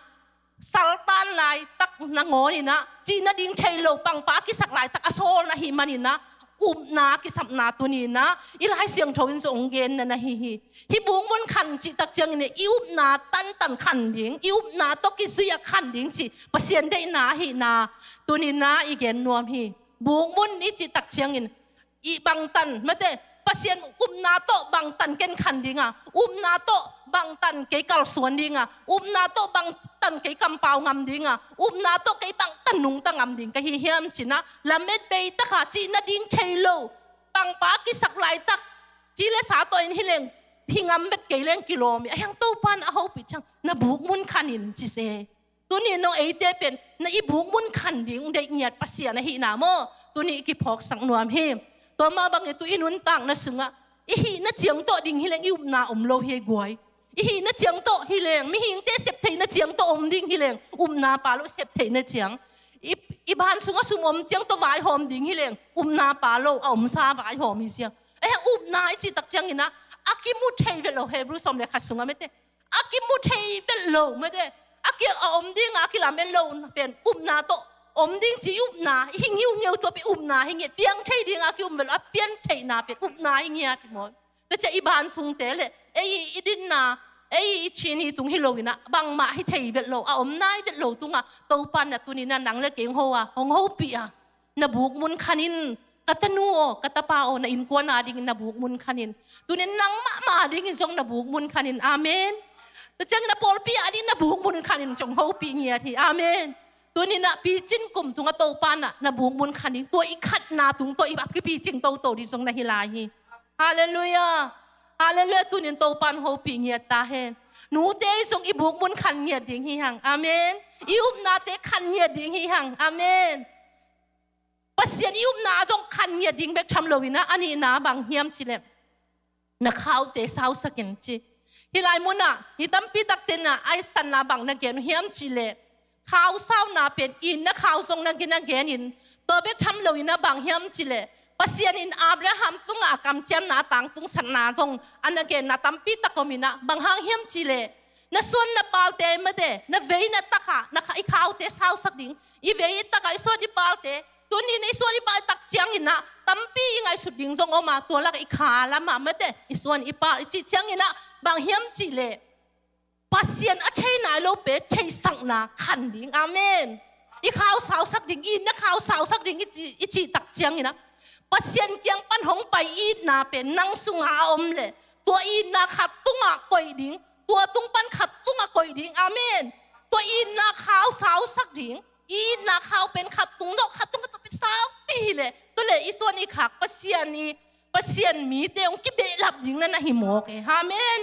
saltan laitak nangawn in ah cih nading thei lo, pangpa kisak laitak a sawl na hih manin ah, upna kisapna tunin ah i Lai Siangtho in zong hong gen na na hi hi. Hih buk mun khan cih tak ciangin i upna tantan khan ding, i upna tawh kizui a khan ding cih Pasian deihna ahihna tunin ah i gen nuam hi. Buk mun i cih tak ciangin i bangtan, mate, Pasian upna tawh bangtan ken khan ding a, upna tawh bangtan kei kalsuan ding a, upna tawh bangtan kei kampau ngam ding a, upna tawh kei bangtan nungta ngam ding ka hi hiam ci-in ah, lamet bei taka cih nading thei lo, pangpa kisak laitak, ci le sa tawh in hi leng, hi ngam vet kei leng kilawm hi. Ahi hang Topa in a hopih ciang, na buk mun khan in ci se. Tuni nong eite pen na i buk mun khan ding deih ngiat Pasian ahihna maw, tuni i kiphawksak nuam hi. Tua mah bangin tu i nuntakna sungah i hihna ciang tawh ding hi leng i upna om lo hi guai. I hihna ciang tawh hi leng, mihingte sep theihna ciang tawh om ding hi leng, upna pha lo, sep theihna ciang. I, i van sungah sum om ciang tawh vaihawm ding hi leng, upna pha lo, a omsa vaihawm hi ciang. Eh, upna i cih tak ciangin ah, a kimu thei vet lo, Hebrew sawm le khat sungah mate, a kimu thei vet lo mate, a ki, a om ding a kilamen lo pen upna tawh om ding ci, upna hi ngiungeu, tua pen upna hi ngiat, piang thei ding a ki um vet lo, a pian theihna pen upna hi ngiat hi maw. Tua ciang i van sungte le ei i dinna, ei i chin i tung hi lo in ah, bangmah hi thei vet lo, a om nai vet lo tungah Topa in ah tunin ah nang le kei hong ho a, hong hopih a, na buk mun khan in, ka tanu aw, ka tapa aw, na innkuan a dingin na buk mun khan in. Tunin nang mahmah a dingin zong na buk mun khan in. Amen. Tua ciangin na pawlpi a dingin na buk mun khan in, zong hopih ngiat hi. Amen. Tunin ah picin kum tungah Topa in ah na buk mun khan ding, tua i khatna tung tawh i bap kipicing toto ding zong na hi lai hi. Halleluiah. Halleluiah. Tunin Topa in hopih ngiat ta hen. Nute zong i buk mun khan ngiat ding hi hang. Amen. I upnate khan ngiat ding hi hang. Amen. Pasian i upna zong khan ngiat ding bek tham loin ah, a nihna bang hiam cih leh, na khaute sausak in ci. Hih lai munah, hih tampi takte na, a sanna bang na gen uh hiam cih leh, khau sauna pen itna khau zong na gen, na gen in, tua bek tham loin ah bang hiam cih leh, Pasian in Abraham tungah a kamciamna a tangtungsatna zong a na genna tampi tak om in ah, bang hang hiam cih leh, na suan na palte mate, na vei na takah, na kha-, i khaute sausak ding, i vei i takah i suan i palte, tuni-in i suan i pal tak ciangin ah, tampi i ngaihsut ding zong om a, tua lakah i kha lamah mate, i suan i pal i cih ciangin ah, bang hiam cih leh, Pasian a thei nai lo pen theihsakna khan ding. Amen. I khau sausak ding, itna khau sausak ding i ci, i cih tak ciangin ah, Pasian kiang pan hong pai itna pen nang sungah a om leh, tua itna khat tungah koih ding, tua tung pan khat tungah koih ding. Amen. Tua itna khau sausak ding. I itna khau pen khat tung zawh, khat tung zawh pen saupi hi leh, tua leh i suan i khak Pasian i, Pasian mite hong kibehlap ding na na hi mawk e. Amen.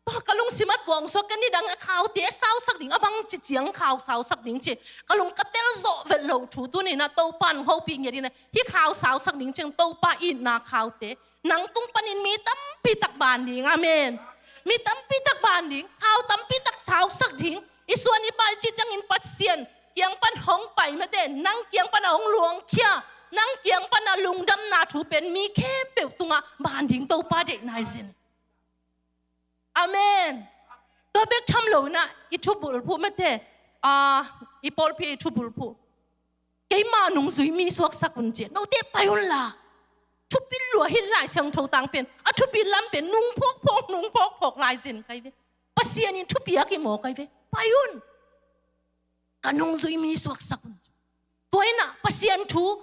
Tua ka lungsim ah tua hong suak, ken nidang a khaute sausak ding, a bang ci ciang khau sausak ding ci, ka lung ka tel zawh vet loh thu tuni-in ah Topa in hong hopih ngiat in ah, hih khau sausak ding ciang Topa itna khaute nang tung panin mi tampi tak ban ding. Amen. Mi tampi tak ban ding, khau tampi tak sausak ding. I suan i pal ci ciangin Pasian kiang pan hong pai mate, nang kiang pan a hong luangkhia, nang kiang pan a lungdamna thu pen mi khempeuh tungah ban ding Topa deihna hi zen. Amen. Tua bek tham loin ah, i thubulphuh mate, ah, i pawlpi i thubulphuh, keima nungzui mi suaksak un ci. Note pai un la. Thupit lua hi, Lai Siangtho tang pen, a thupit lam pen nung phawkphawk, nung phawkphawk lai zen kai ve. Pasian in thupiak hi mawk kai ve. Pai un. Ka nungzui mi suaksak un. Tua in ah Pasian thu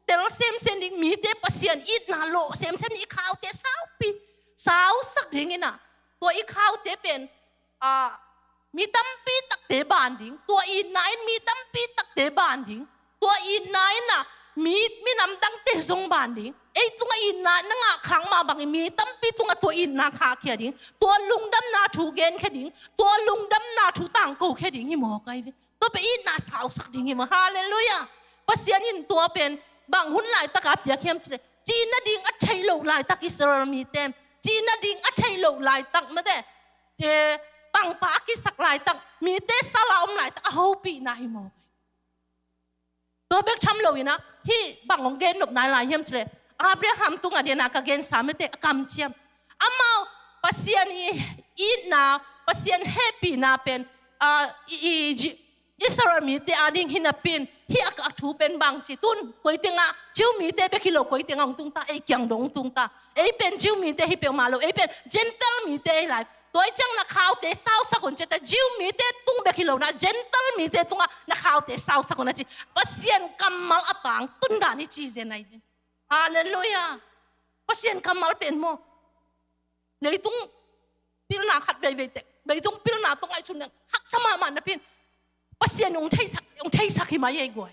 tel semsem ding, mite Pasian itna lawh semsem ding, i khaute saupi, sausak ding in ah, tua i khaute pen, ah, mi tampi takte ban ding, tua itna in mi tampi takte ban ding, tua itna in ah mi, minam dangte zong ban ding. Ei tungah itna na ngah khak mah bangin mi tampi tungah tua itna khahkhia ding, tua lungdamna thu genkhia ding, tua lungdamna thu tangkokhia ding hi mawk kai ve. Tua pen itna sausak ding hi maw. Halleluiah. Pasian in tua pen bang hun laitak a piak hiam cih leh, cih nading a theih loh laitak Israel mite, cih nading a theih loh laitak mate, pangpa a kisak laitak mite, sal a om laitak a hopihna hi maw. Tua bek tham loin ah, hih bang hong gen nop nai lai hiam cih leh, Abraham tungah dena ka gensa mate, a kamciam, amau Pasian i itna, Pasian hehpihna pen, ah, i, i, Ji-, Israel mite a ding hi napi-in, hih a, a thu pen bang ci, tun koi tengah, Jew mite bek hi lo, koi tengah hong tung ta, ei kiang dong hong tung ta. Ei pen Jew mite hi peuhmah lo, ei pen Gentile mite hi lai. Tua hi ciang na khaute sausak un ci ta, Jew mite tung bek hi lo na, Gentile mite tungah na khaute sausak un a ci. Pasian kammal a tangtun dan i ci zen ahi ve. Halleluiah. Pasian kammal pen maw. Leitung pilna khat veivei tek, leitung pilna tawh ngaihsun leng haksa mahmah napi-in, Pasian hong theisak, hong theisak hi mai ei guai.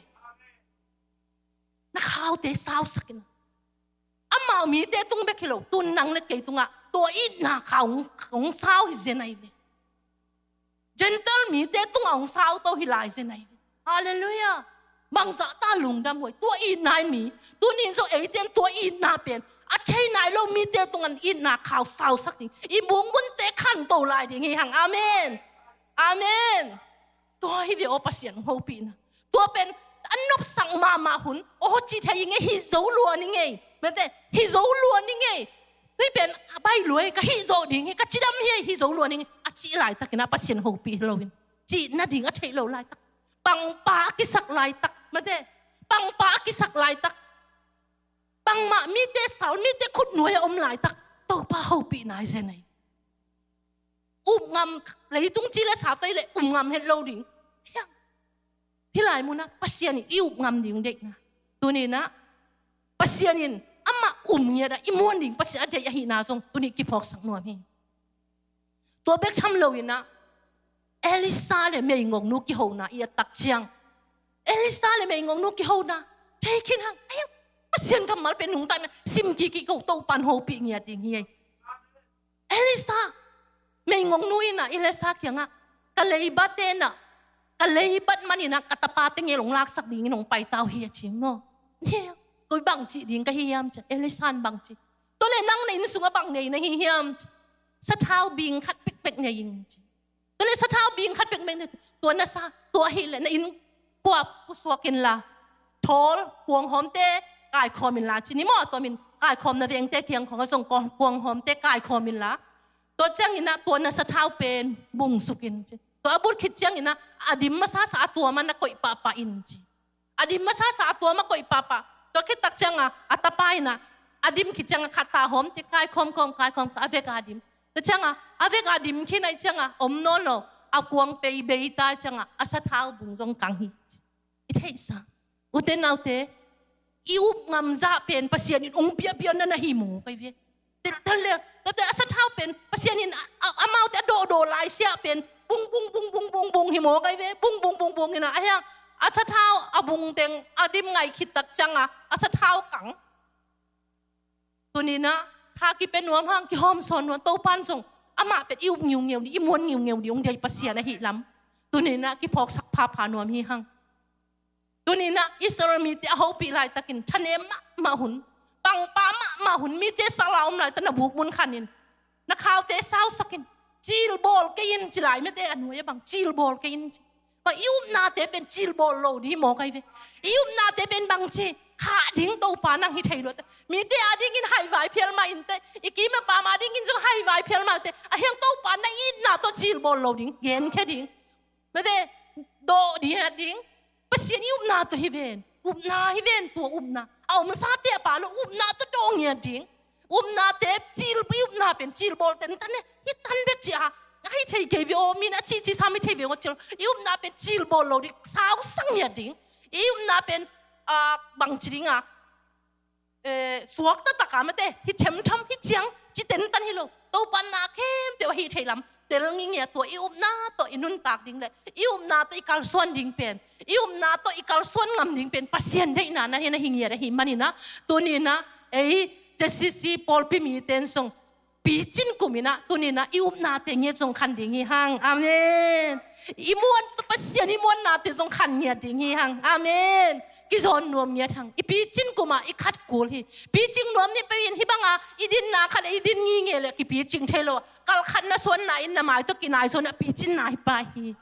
Na khaute sausak in. Amau mite tung bek hi lo, tun nang le kei tungah tua itna khau hong, hong sau hi zen ahi ve. Gentile mite tungah hong sau to hi lai zen ahi ve. Halleluiah. Bangzah ta lungdam huai. Tua itna in mi, tuni-in zong eite in tua itna pen, a thei nai lo mite tungah itna khau sausak ding, i mukmunte khanto lai ding hi hang. Amen. Amen. Tua hi ve aw, Pasian hopihna. Tua pen a nopsak mahmah hun, aw, cih thei ing ei, hih zo lua ning ei. Mate, hih zo lua ning ei. Tua hi pen a bai lua ei, ka hih zawh ding hi, ka cidam hi ei, hih zo lua ning ei, a cih laitakin ah Pasian hopih hi loin, cih nading a theih loh laitak, pangpa a kisak laitak, mate, pangpa a kisak laitak, bangmah mite sal, mite khutnuai a om laitak, Topa hopihna hi zen ahi. Upngam, leitung ci le sa toi le upngam het lo ding. Hiang. Hih lai munah Pasian in i upngam ding deihna. Tuni-in ah Pasian in amah um ngiat a i muan ding Pasian a deih ahihna zong tuni kiphawksak nuam hi. Tua bek tham loin ah Elisha le meigongnu kihona i et tak ciang, Elisha le meigongnu kihona thei khin hang. Ai, Pasian kammal pen nungta in ah sim kik kik ko, Topa'n hopih ngiat ding hi ei. Elisha, meigongnu in ah Elisha kiangah, ka leibat in ah, ka leibat man in ah ka tapate ngel hong laksak dingin hong paita uh hi a ci maw. Koi bang cih ding ka hi hiam ci. Elisa in bang ci. Tua leh nang na inn sungah bang nei na hi hiam ci. Sathau bing khat pekpek nei ing ci. Tua leh sathau bing khat pekpek nei. Tua na sa, tua hi leh na inn khua pusuak inla. Thawl, kuanghawmte kaikhawm inla ci ni maw, tua min kaikhawmna vengte kiang khawng a zong kuanghawmte kaikhawm inla. Tua ciangin ah tua na sathau pen bungsuk in ci. Tua a but khit ciangin ah a dim masasa a tua mah na koih pahpah in ci. A dim masasa a tua mah koih pahpah. Tua khit tak ciangah a tapa in ah a dim khit ciangah khat ta hawmte kaikhawm khawm, kaikhawm khawm, a vek a dim. Tua ciangah a vek a dim khin ahih ciangah om nawn lo, a kuang pei bei ta ciangah a sathau bung zong kang hi ci. I theihsa. Ute naute, i up ngam zah pen Pasian in ong piapia na na hi maw kai ve. Tel le, tate a sathau pen Pasian in a, a, amaute a dawhdawh lai siah pen bung bung bung bung bung bung hi maw kai ve. Bung bung bung bung hi na a hiang a sathau a bung teng a dim ngai khit tak ciangah a sathau kang. Tuni-in ah tha kipia nuam hang, kihawmsawn nuam, Topa'n zong amah pen i up ngiungeu ding, i muan ngiungeu ding ong deih Pasian ahih lam. Tuni-in ah kiphawksak phapha nuam hi hang. Tuni-in ah Israel mite a hopih laitakin thanem mahmah hun, pangpa mahmah hun, mite sala om laitak na buk mun khanin, na khaute sausakin, cilbawl kei in ci lai, mite a nuai-ah bang cilbawl kei in ci. Bang i upnate pen cilbawl lo ding hi maw kai ve. I upnate pen bangci khah ding Topa nang hi thei lo te. Mite a dingin haivai phial mah in te, i kim a pam a dingin zong haivai phial mah te. A hiang Topa na itna tawh cilbawl lo ding, genkhia ding. Mate, dawh ding, hiat ding. Pasian i upna tawh hi ven. Upna hi ven, tua upna. A omsate a pha lo upna tawh dawh ngiat ding. Upnate cil, i upna pen cilbawl tentan e. Hi tan bek ci a. Hi thei kei ve aw, min a cihcih sam hi thei ve aw cil. I upna pen cilbawl lo ding, sausak ngiat ding. I upna pen, ah, bangci ding a, eh, suakta tak a mate, hi themtham, hi ciang, ci tentan hi lo. Topa na khempeuh a hih theih lam tel ngingia, tua i upna tawh i nuntak ding le i upna tawh i kalsuan ding pen, i upna tawh i kalsuan ngam ding pen Pasian deihna na hi, na hi ngiat ahih manin ah, tuni-in ah ei J C C pawlpi mite in zong picin kum in ah, tuni-in ah i upnate ngiat zong khan ding hi hang. Amen. I muan, Pasian i muannate zong khan ngiat ding hi hang. Amen. Kizawn nuam ngiat hang. I picin kum ah i khat kul hi. Picing nuam ni peuh in, hih bang a i dinna khat i din ngingei le kipicing thei lo. Kal khat na suanna in na mai tawh kinai zaw in a picinna hi pah hi.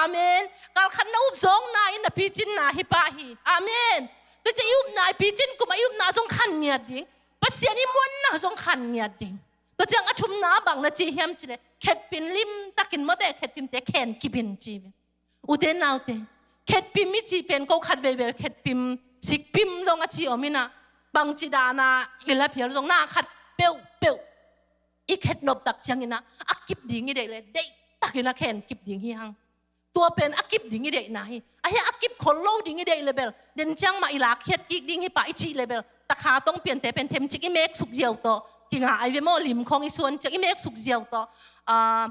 Amen. Kal khat na up zawkna in a picinna hi pah hi. Amen. Tua ciang i upna, i picin kum ah i upna zong khan ngiat ding. Pasian i muanna zong khan ngiat ding. Tua ciang a thumna bang na ci hiam cih leh, khetpim limtakin mawte, khetpimte khen kip in ci ve. Ute naute, khetpim i cih pen ko khat veivei khetpim, sikpim zong a ci om in ah, bangci dan a i la phial zong na khat peuhpeuh i khetnop tak ciangin ah, a kip ding i deih leh deihtakin a khen kip ding hi hang. Tua pen a kip ding i deihna hi. A hia a kip khol lo ding i deih leh bel, den ciang mah i lakkhiat kik ding hi pah i cih leh bel, takha tawh piante pen themcik i meksuk ziau tawh kinga ai ve maw, lim khawng i suan ciang i meksuk ziau tawh, ah,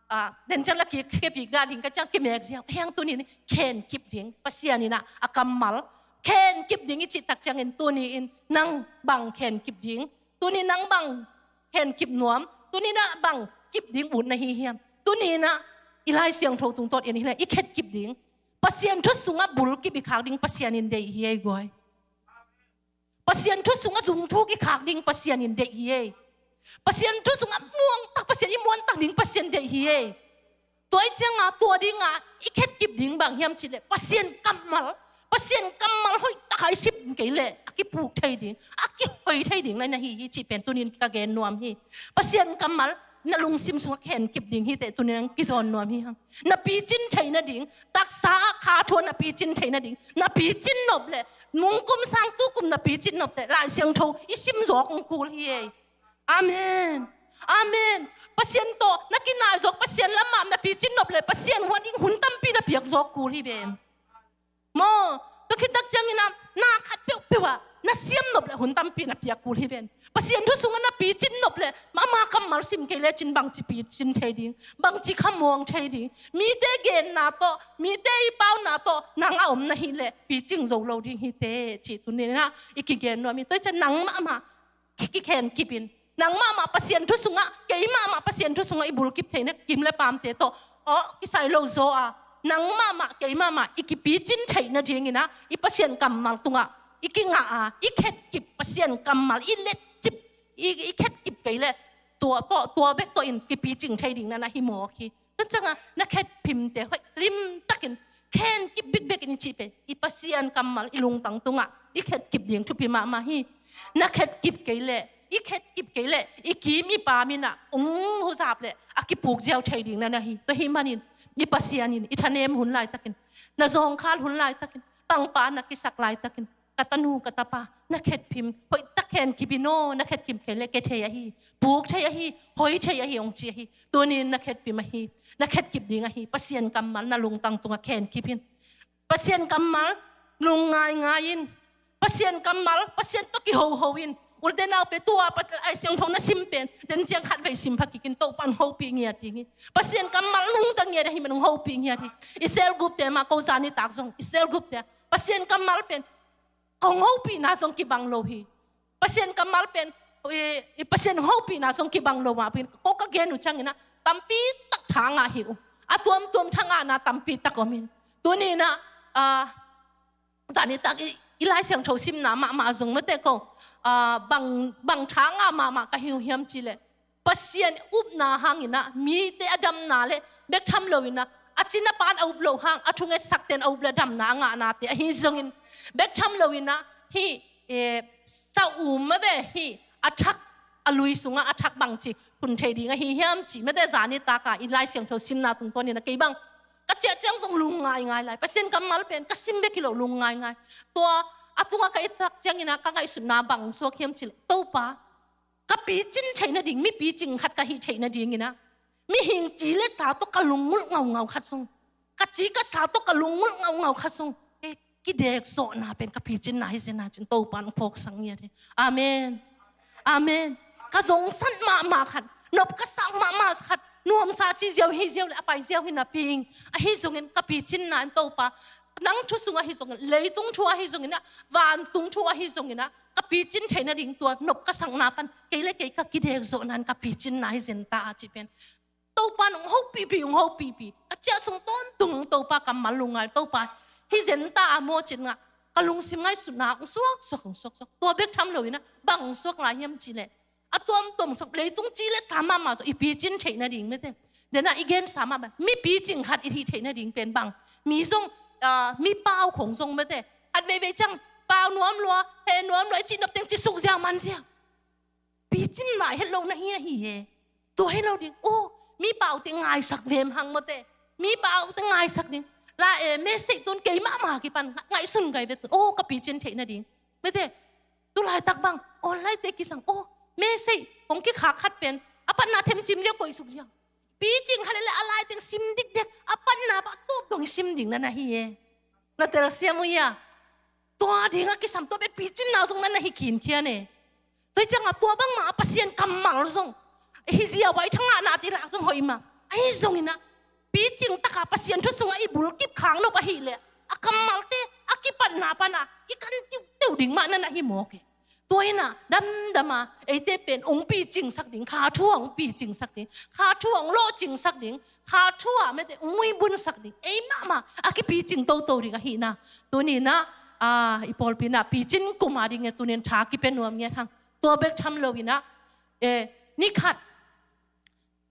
ah, den ciang la kik, kepik dah ding ka ciang kimek ziau. A hiang tuni-in khen kip ding, Pasian in ah a kammal khen kip ding i cih tak ciangin tuni-in nang bang khen kip ding? Tuni nang bang khen kip nuam? Tuni na bang kip ding ut na hi hiam? Tuni na i Lai Siangtho tungtawn en hi leh i khet kip ding. Pasian thu sungah bul kip i khak ding Pasian in deih hi ei guai. Pasian thu sungah zung thuk i khak ding Pasian in deih hi ei. Pasian thu sungah muang tak, Pasian i muan tak ding Pasian deih hi ei. Tua i cianga, tua dinga i khet kip ding bang hiam cih leh Pasian kammal, Pasian kammal hoih taka i sim kei leh a kipuk thei ding, a kihoi thei ding lai na hi hi cih pen tunin ka gen nuam hi. Pasian kammal na lungsim sungah khen kip ding hi teh tunin kizawn nuam hi hang. Na picin theih nading, taksa ah kha thu ah na picin theih nading, na picin nop leh, nungkum sang tukum na picin nop teh Lai Siangtho i sim zawk hong kul hi ei. Amen. Amen. Pasian tawh na kinai zawk, Pasian lam mah na picin nop leh Pasian huan in hun tampi na piak zawk kul hi ven. Maw, tua khit tak ciangin ah na khat peuhpeuh ah na siam nop leh hun tampi na piak kul hi ven. Pasian thu sungah na picin nop leh ama kammal sim kei lecin bangci picin thei ding, bangci khamuang thei ding. Mite genna tawh, mite i pauna tawh nang a om na hi leh picing zo lo ding hi teh cih tunin ah i kigen nuam hi. Tua i ciang nang mahmah ki, kikhen kip in. Nang mahmah Pasian thu sungah, kei mahmah Pasian thu sungah i bulkip theihna kim le pamte tawh aw kisai lo zaw a, nang mahmah, kei mahmah i kipicin theih nadingin ah i Pasian kammal tungah i kingah a, i khetkip Pasian kammal, i letcip, i, i khetkip kei leh tua, tua, tua bek tawh in kipicing thei ding na na hi mawk hi. Tua ciangah na khetphimte hoih limtakin khenkip bikbek in i cih pen i Pasian kammal i lungtang tungah i khetkip ding thupi mahmah hi. Na khetkip kei leh, i khetkip kei leh i kim i pam in ah ong huzap leh a kipuk ziau thei ding na na hi. Tua hih manin i Pasian in i thanem hun laitakin, na zawngkhal hun laitakin, pangpa na kisak laitakin, ka tanu ka tapa, na khetphim hoihtak khenkip in aw, na khetkip kei leh ke thei ahi, puk thei ahi, hoi thei ahi ong ci ahi. Tunin na khetphim ahi, na khetkip ding ahi, Pasian kammal na lungtang tungah khenkip in. Pasian kammal lungngaingai in. Pasian kammal, Pasian tawh kihoho in. Ulte naute, tua Lai Siangtho na sim pen den ciang khatvei sim pha kik in, Topa'n hong hopih ngiat ding hi. Pasian kammal lungtang ngiat ahih manin hong hopih ngiat hi. I cell group-te mah, ko zanitak zong i cell group-te ah Pasian kammal pen kong hopihna zong kibang lo hi. Pasian kammal pen i, i Pasian hopihna zong kibang lo mah pen ko ka gen uh ciangin ah tampi tak tha ngah hi uh. A tuamtuam tha ngahna tampi tak om in. Tunin ah, ah, zanitak i, i Lai Siangtho simna mahmah zong mate ko, ah, bang, bang tha ngah mahmah ka hi uh hiam cih leh Pasian upna hangin ah mite a damna le bek tham loin ah a cina pan a up loh hang a thungetsak ten a up le damna a ngahnate ahi zongin, bek tham loin ah hih, eh, sa um mate hih a thak, a lui sungah a thak bangci phun thei ding ahi hiam cih mate zanitak a i Lai Siangtho simna tungtawnin ah kei bang ka ciah ciang zong lungngaingai lai. Pasian kammal pen ka sim bek hi lo, lungngaingai. Tua a tungah ka et tak ciangin ah ka ngaihsutna bang suak hiam cih leh Topa, ka picin theih nading, mi picing khat ka hih theih nadingin ah mihing ci le sa tawh ka lungngulh ngaungau khat zong, ka ci ka sa tawh ka lungngulh ngaungau khat zong, eh, kidekzawhna pen ka picinna hi zen a cin Topa'n hong phawksak ngiat hi. Amen. Amen. Ka zongsan mahmah khat, nop ka sak mahmah khat, nuamsa ci ziau hi ziau le a pai ziau hi napi ing. Ahi zongin ka picinna in Topa, nang thu sung ahi zongin, leitung thu ahi zongin ah, vantung thu ahi zongin ah, ka picin theih nading tua nop ka sakna pan kei le kei ka kidekzawhna in ka picinna hi zen ta a cih pen Topa'n hong hopihpih, hong hopihpih. Ka ciah sung tawntung Topa kammal lungngai, Topa hi zen ta a maw cin ngah ka lungsim ngaihsutna hong suaksuak, hong suaksuak. Tua bek tham loin ah bang hong suak lai hiam cih leh a tuamtuam suak, leitung ci le sa mahmah zong i picin theih nading mate, den ah i gensa mahmah mi picing khat i hih theih nading pen bang, mi zong, ah, mi pau khong zong mate, khat veivei ciang pau nuam lua, he nuam lua i cih nop teng ci suk ziau man ziau. Picin lai het lo na hi ahi e. Tua hi lo ding. Oh, mi paute ngaisak vem hang mate, mi paute ngaisak ding. La e, message tun kei mahmah kipan ngaihsun gai ve tun. Oh, ka picin theih nading mate, tu laitak bang online-te kisang, oh, message hong kikhak khat pen a patna themcim ziau koih suk ziau. Picing khat le a lai teng sim dikdek, a patna bah tawp dong i sim ding na na hi e. Na telsiam uh hia? Tua dingah kisam, tua bek picinna zong na na hi khinkhian e. Tua hi ciangah tua bangmah a Pasian kammal zong hi ziau a, i thangahnate lah zong hoih mah. Ahi zongin ah picing taka Pasian thu sungah i bulkip khak nop ahih leh a kammalte a kipatna pana i kan tiuhteuh ding mah na na hi mawk e. Tua in ah damdam a eite pen hong picingsak ding, kha thu ah hong picingsak ding, kha thu ah hong lawhcingsak ding, kha thu ah mate hong muibunsak ding, ei mahmah a kipicing toto ding ahihna. Tuni in ah, ah, i pawlpi in ah picin kum a ding e, tuni in tha kipia nuam ngiat hang. Tua bek tham loin ah, eh, ni khat,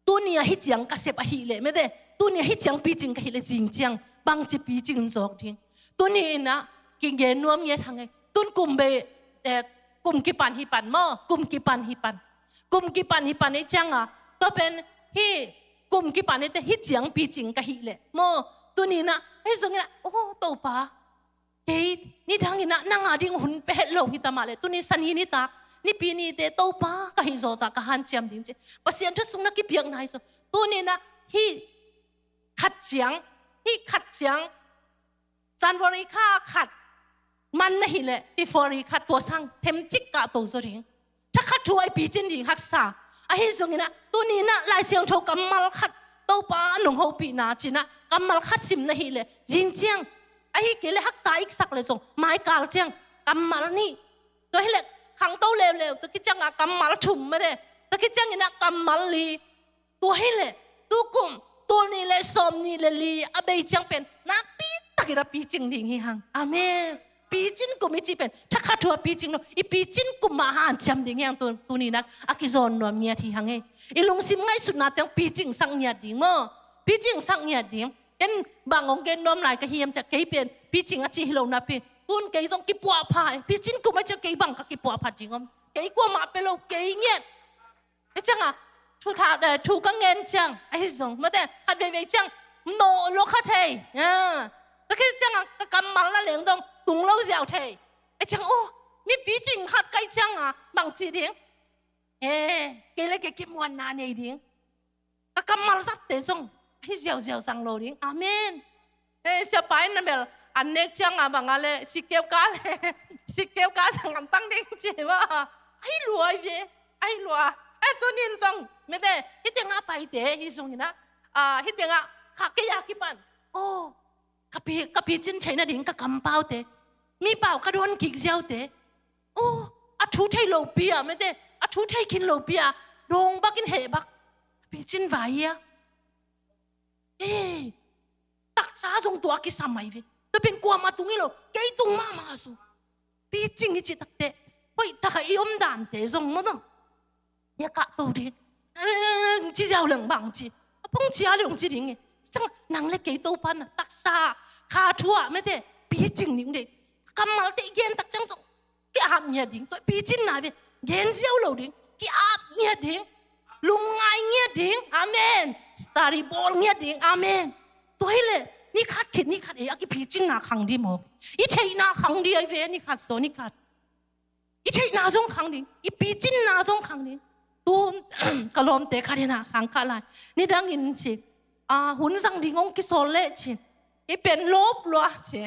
tuni a hi ciang ka sep ahih leh mate, tuni a hi ciang picing ka hih leh zing ciang bangci picing zawk ding. Tuni in ah kigen nuam ngiat hang e. Tun kum bei, eh, kum kipan hi pan maw, kum kipan hi pan. Kum kipan hi pan i ciangah tua pen hih kum kipan i te hi ciang picing ka hih leh maw, tuni in ah ahi zongin ah, oh, Topa, kei nidangin ah nang a ding hun pia het lo hi ta mah leh, tuni Sani nitak, Nipi nite Topa ka hih zawzah ka hanciam ding ci Pasian thu sung na kipiakna hi zaw. Tuni in ah hih khat ciang, hih khat ciang January kha khat man na hih leh February khat tua sang themcik kahto zaw ding. Thakhat thu ah i picin ding haksa. Ahi zongin ah tuni in ah Lai Siangtho kammal khat, Topa nong hopihna ci in ah kammal khat sim na hih leh zing ciang, ahi kei leh haksa iksak leh zong maikal ciang kammal nih, tua hi leh khangto leuleu, tua khit ciangah kammal thum mate, tua khit ciangin ah kammal li. Tua hi leh tukum tul nih le sawmnih le li a bei ciang pen nakpi takin a picing ding hi hang. Amen. Picin kum i cih pen thakhat thu a picing lo, i picin kum mah hanciam ding hi hang. Tu, tuni-in a kizawn nuam ngiat hi hang e. I lungsim ngaihsutna teng picingsak ngiat ding maw? Picingsak ngiat ding. Ken bang hong gen nuam lai ka hiam ciah, kei pen picing a cih hi lo napi, tun kei zong kipuahpha e. Picin kum a ciah kei bang ka kipuahpha ding om? Kei kuamah pia lo, kei ngiat. E ciangah thu tha, eh, thu ka ngen ciang ahi zong, mate, khat veivei ciang nawh lua kha thei. Ah. Tua khit ciangah ka kammal na leng dong tung lo ziau thei. E ciang, oh, mi picing khat ka hih ciangah bang ci ding? Eh, kei le kei kimuanna nei ding. Ka kammal zatte zong ahi ziauziau zang lo ding. Amen. Eh, siapa in na bel an nek ciangah bang a le, sikkeu ka le, sikkeu ka zang an tang ding ci maw. Ahi lua hi ve, ahi lua. Eh, tuni-in zong, mate, hih tengah paite, hih zong hi-in ah, ah, hih tengah kha kei a kipan. Oh, ka pi, ka picin theih nading ka kampaute, mi pau ka dawn kik ziaute. Oh, a thu thei lopi a, mate, a thu thei khin lopi a, dawng bak in heh bak. A picin vai hi a. Ei, taksa zong tua kisam ahi ve. Tua pen kuamah tung hi lo, kei tung mahmah zong. Picing i cih takteh, hoih takah i omdante zong maw dong, i a kahto ding. Eh, ci ziau leng bang ci, a pong cia le hong ci ding e. Ciang nang le kei Topa'n ah taksa, kha thu ah, mate, picing ding ding. Kammalte i gen tak ciang zong ki-ap ngiat ding. Tua picinna ve, gen ziau lo ding, ki-ap ngiat ding, lungngai ngiat ding. Amen. Study bawl ngiat ding. Amen. Tua hi leh ni khat khit ni khat ei a kipicinna khang ding maw? I theihna khang ding ahi ve, ni khat zaw ni khat. I theihna zong khang ding, i picinna zong khang ding. Tu ka lawmte khat in ah sang kah lai, nidangin ci, ah, hun zang ding hong kisawl leh ci, i pen lawp lua ci.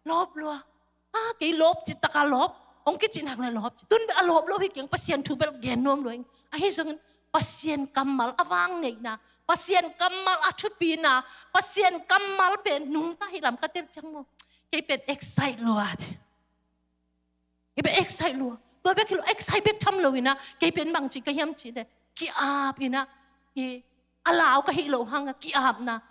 Lawp lua. Ah, kei lawp ci, taka lawp, hong kici nak le lawp ci. Tun bel a lawp lo hi keng, Pasian thu bel gen nuam lua ing. Ahi zongin Pasian kammal a vangneihna, Pasian kammal a thupina, Pasian kammal pen nungta hi lam ka tel ciang maw, kei pen excite lua ci. Kei pen excite lua. Tua bek hi lo, excite bek tham lo-in ah, kei pen bang ci ka hiam cih leh, ki-ap in ah, i a lau ka hih loh hangah ki-apna.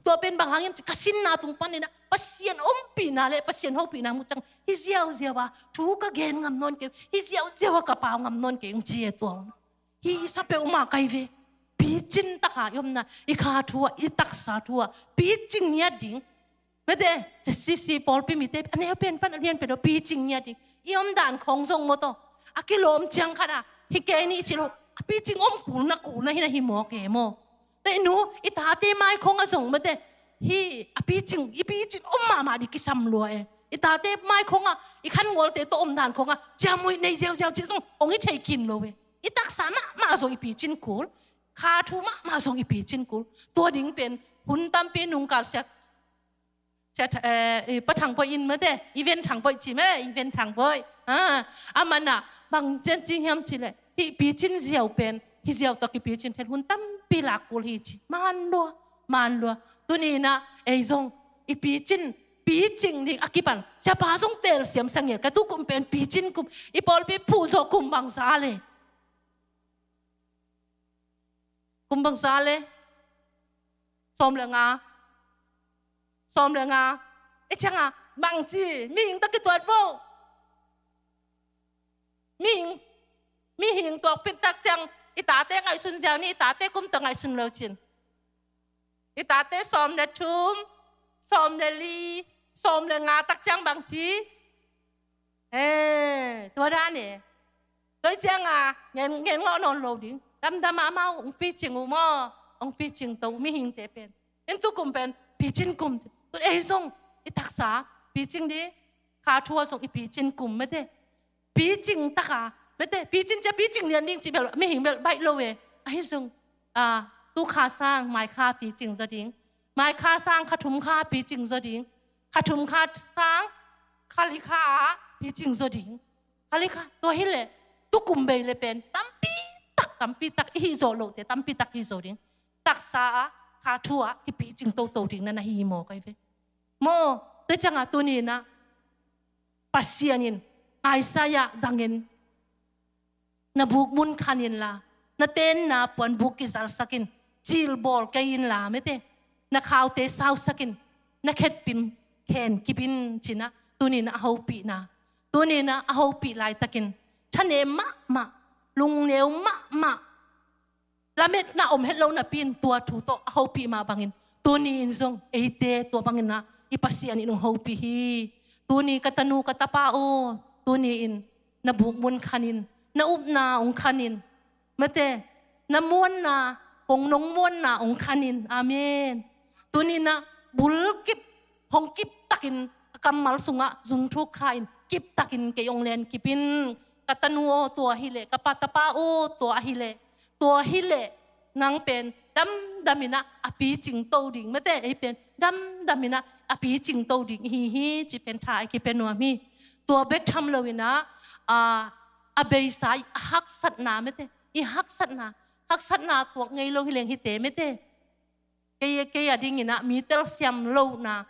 Tua pen bang hang hiam cih, ka sinna tung panin ah Pasian ompihna le Pasian hopihna mu ciang, hi ziauziau a thu ka gen ngam nawn kei, hi ziauziau a ka pau ngam nawn kei, hong ci e tua. Hi sa peuhmah ka hi ve. Picin taka i omna, i kha thu ah, i taksa thu ah picing ngiat ding. Mate, C C pawlpi mite a neu pen pan a lian pen aw, picing ngiat ding. I omdan khawng zong maw tawh, a kilawm ciang khat ah, hi kei ni ci lo, a picing om kulna kulna hi na hi mawk e maw. Te nu, i tate mai khawngah zong, mate, hi a picing, i picing om mahmah ding kisam lua e. I tate mai khawngah, i khangualte tawh omdan khawngah ciamnuih nei ziauziau cih zong hong hi thei khin lo e. I taksa mahmah zong i picin kul, kha thu mahmah zong i picin kul. Tua ding pen hun tampi nungkal siak, siak, eh, i Pa Thang Bawi in, mate, Event Thang Bawi ci mate, Event Thang Bawi. Ah, aman ah bang cian ci hiam cih leh, hih picin ziau pen, hih ziau tawh kipicin pen hun tampi lak kul hi ci. Man lua, man lua. Tuni-in ah ei zong i picin, picing ding a kipan siapa zong telsiam sa ngiat ka, tu kum pen picin kum, i pawlpi phuh zawh kum bangzah le? Kum bangzah le? Sawm le nga. Sawm le nga. E ciangah bang ci, mihing tawh kituat vo. Mihing, mihing tuak pin tak ciang, i tate ngaihsun ziau ni, i tate kum tawh ngaihsun lo cin. I tate sawm le thum, sawm le li, sawm le nga tak ciang bang ci? Eh, tua dan e. Tua ciangah ngen, ngen ngawh nawn lo ding. Damdam ah amau hong picing uh maw, hong picing to uh mihingte pen. En tu kum pen picin kum. Tu ei zong i taksa picing ding, kha thu ah zong i picin kum, mate. Picing taka, mate, picin cia picing lian ding ci bel, mihing bel baih lo e. Ahi zong, ah, tu kha sang mai kha picing zaw ding. Mai kha sang kha thum kha picing zaw ding. Kha thum kha sang kha li kha picing zaw ding. Kha li kha, tua hi leh, tu kum bei le pen tampi tak, tampi tak i hih zawh lohte tampi tak hi zaw ding. Taksa ah, kha thu ah kipicing toto ding na na hi maw ka hi ve. Maw, tua ciangah tuni-in ah Pasian in Isaiah zangin, na buk mun khan inla, na tenna puanbuk kizalsak in, cilbawl kei inla, mate, na khaute sausak in, na khetpim khen kip in, ci-in ah Tuni-in ah a hopihna, tuni-in ah a hopih laitakin thanem mahmah, lungneu mahmah, lametna om het lo napi-in tua thu tawh a hopih mah bangin tuni-in zong eite tua bangin ah i Pasian in hong hopih hi. Tuni ka tanu ka tapa aw, tuni-in na bukmun khanin, na upna hong khanin, mate, na muanna, kong nong muanna hong khanin. Amen. Tuni-in ah bulkip, hong kiptakin ka kammal sungah zungthuk kha-in, kiptakin kei hong lenkip in. Ka tanu aw, tua hileh, ka pa tapa aw, tua hileh, tua hileh, nang pen damdamin ah a picing to ding, mate, ei pen damdamin ah a picing to ding hi hi, cih pen tha a kipia nuam hi. Tua bek tham loin ah, a, a beisa i haksatna, mate, i haksatna, haksatna tuak ngei lo hi leng hite, mate. Kei, kei a dingin ah mi telsiam lohna,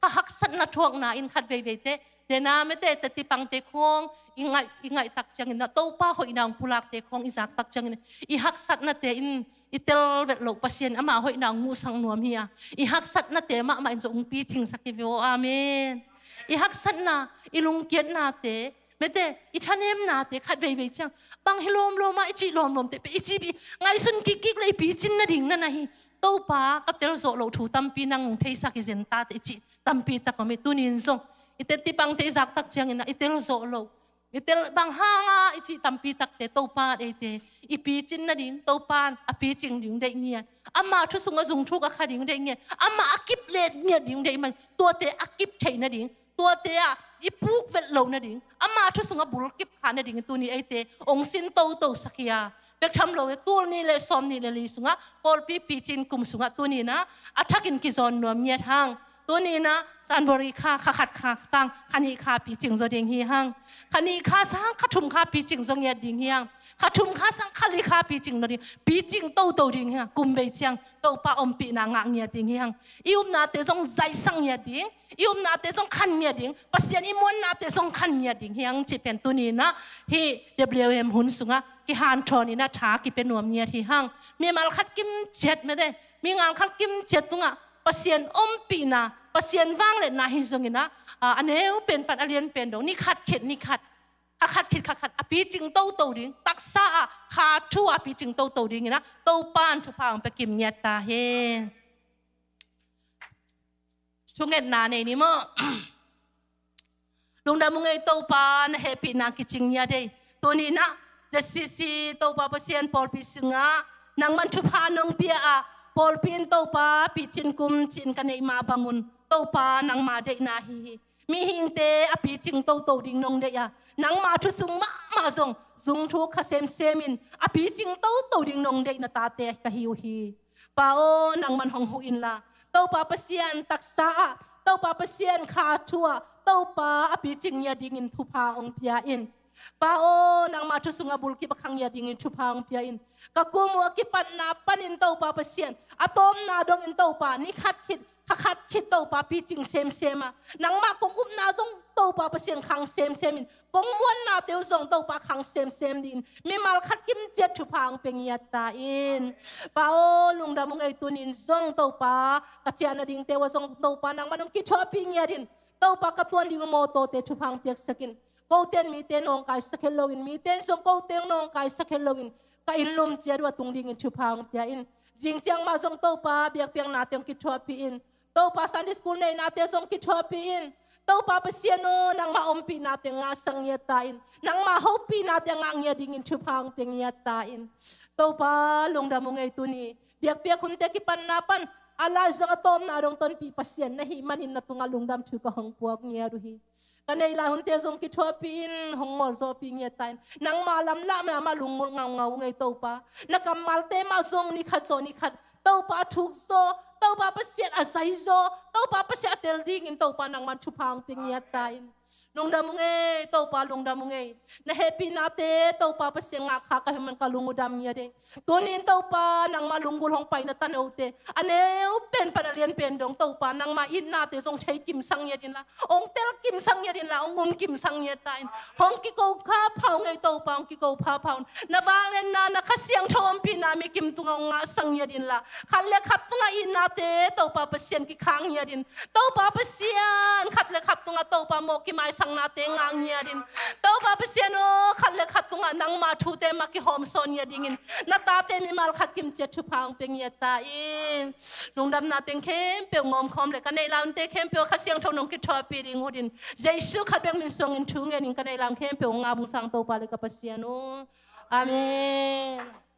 ka haksatna thuakna in khat veiveite, dena, mate, teti pangte khawng i ngaih, i ngaih tak ciangin ah Topa hoihna hong pulakte khawng i zak tak ciangin ah i haksatnate in i tel vet loh Pasian, ama hoihna hong muhsak nuam hi a, i haksatnate mahmah in zong hong picingsak hi ve aw. Amen. I haksatna, i lungkiatnate, mate, i thanemnate khat veivei ciang bang hi lawmlawm a i cih lawmlawmte pen i cih, i ngaihsun kikkik le i picin nading na na hi. Topa, ka tel zawh loh thu tampi nang hong theisak hi, zen ta teh, i cih tampi tak om hi. Tuni-in zong i teti pangte i zak tak ciangin ah i tel zawh loh, i tel bang hang a i cih tampi takte Topa, eite i picin nading, Topa in a picing ding deih ngiat, ama thu sungah zungthuk a kha ding deih ngiat, ama a kip let ngiat ding deih man, tuate a kip theih nading, tuate ah i puk vet loh nading, ama thu sungah bulkip kha nading, tuni eite hong sin toto sak hi a. Bek tham lo e, tul nih le sawm nih le li sungah, pawlpi picin kum sungah tuni-in ah a thakin kizawn nuam ngiat hang. Tuni-in ah Sunbury kha, kha khat kha sang kha nih kha picing zaw ding hi hang. Kha nih kha sang kha thum kha picing zaw ngiat ding hi hang. Kha thum kha sang kha li kha picing zaw ding, picing toto ding hi hang. Kum vei ciang Topa ompihna ngah ngiat ding hi hang. I upnate zong zaihsak ngiat ding, i upnate zong khan ngiat ding, Pasian i muannate zong khan ngiat ding hi hang, cih pen tuni-in ah hih W M hun sungah kihanthawn in ah tha kipia nuam ngiat hi hang. Mimal khat kimciat, mate, mimal khat kimciat tungah Pasian ompihna, Pasian vangliatna hi zongin ah, a, a neu pen pan a lian pen dong, ni khat khit ni khat, kha khat khit kha khat a picing toto ding, taksa ah kha thu a picing toto dingin ah Topa in thupha hong pia kim ngiat ta hen. Thungetna nei ni maw? Lungdam ung ei Topa, na hehpihna kicing ngiat ei. Tuni-in ah Z C C Topa Pasian pawlpi sungah nangman thupha nong pia a, pawlpi in Topa picin kum cin ka neih mah bangun, Topa nangma deihna hi hi. Mihingte a picing toto ding nong deih a, nangma thu sung mahmah zong zungthuk kha semsem in a picing toto ding nong deih na tate ka hi uh hi. Pa aw, nangman hong huh inla, Topa Pasian taksa ah, Topa Pasian kha thu ah, Topa a picing ngiat dingin thupha hong pia in. Pa aw, nangma thu sungah bulkip a kha ngiat dingin thupha hong pia in. Ka kum uh a kipatna panin Topa Pasian, a tawpna dongin Topa, ni khat khit kha khat khit Topa picing semsem a, nangmah kong upna zong Topa Pasian khang semsem in, kong muannate uh zong Topa khang semsem dingin mimal khat kimciat thupha hong pia ngiat ta in. Pa aw, lungdam ung ei, tuni-in zong Topa, ka ciah nadingte uh ah zong Topa nangman hong kithuahpih ngiat in. Topa, ka tuan ding uh mawtawte thupha hong piaksak in. Kote in mite nawngkaisak het loin, mite in zong kote nawngkaisak het loin, ka inn lum ciat uh a tung dingin thupha hong pia in. Zing ciang mah zong Topa biakpiaknate hong kithuahpih in. Topa Sunday school neihnate zong kithuahpih in. Topa Pasian aw, nangma ompihnate ngahsak ngiat ta in. Nangma hopihnate ngah ngiat dingin thupha hong pia ngiat ta in. Topa, lungdam ung ei, tuni biakpiak hunte kipatna pan a lai zong a tawpna dong tonpih Pasian na hih manin na tungah lungdam thu ka hong puak ngiat uh hi. Ka neih lai hunte zong kithuahpih in, hong mawlzawhpih ngiat ta in. Nangma lamlah mah mah lungngulh ngaungau ung ei Topa. Na kammalte mah zong ni khat zawh ni khat Topa thuk zaw, Topa Pasian a zai zaw, Topa Pasian a tel dingin Topa nangman thupha hong pia ngiat ta in. Lungdam ung ei, Topa, lungdam ung ei. Na hehpihnate, Topa Pasian, ngak kha ka hih man ka lung uh dam ngiat ei. Tuni-in Topa, nangmah lunggulh hong pai na tanote a neu pen pan a lian pen dong, Topa, nangmah itnate zong thei kimsak ngiat inla, hong tel kimsak ngiat inla, hong um kimsak ngiat ta in. Hong kiko phapha ung ei, Topa, hong kiko phapha un. Na vangliatna, na Kha Siangtho ompihna mi kim tungah hong ngahsak ngiat inla, khat le khat tungah itnate, Topa Pasian, kikhang ngiat in. Topa Pasian, khat le khat tungah, Topa, mawh kimaisaknate ngah ngiat in. Topa Pasian aw, khat le khat tungah nangma thute mah kihawmsawn ngiat dingin na tate mimal khat kimciat thupha hong pia ngiat ta in. Lungdamna teng khempeuh ngawmkhawm le ka neih lamte khempeuh Kha Siangtho nong kithuahpih ding uh in, Jesu khat bek min suangin thu ngenin ka neih lam khempeuh hong ngap ung, sang Topa le ka Pasian aw. Amen.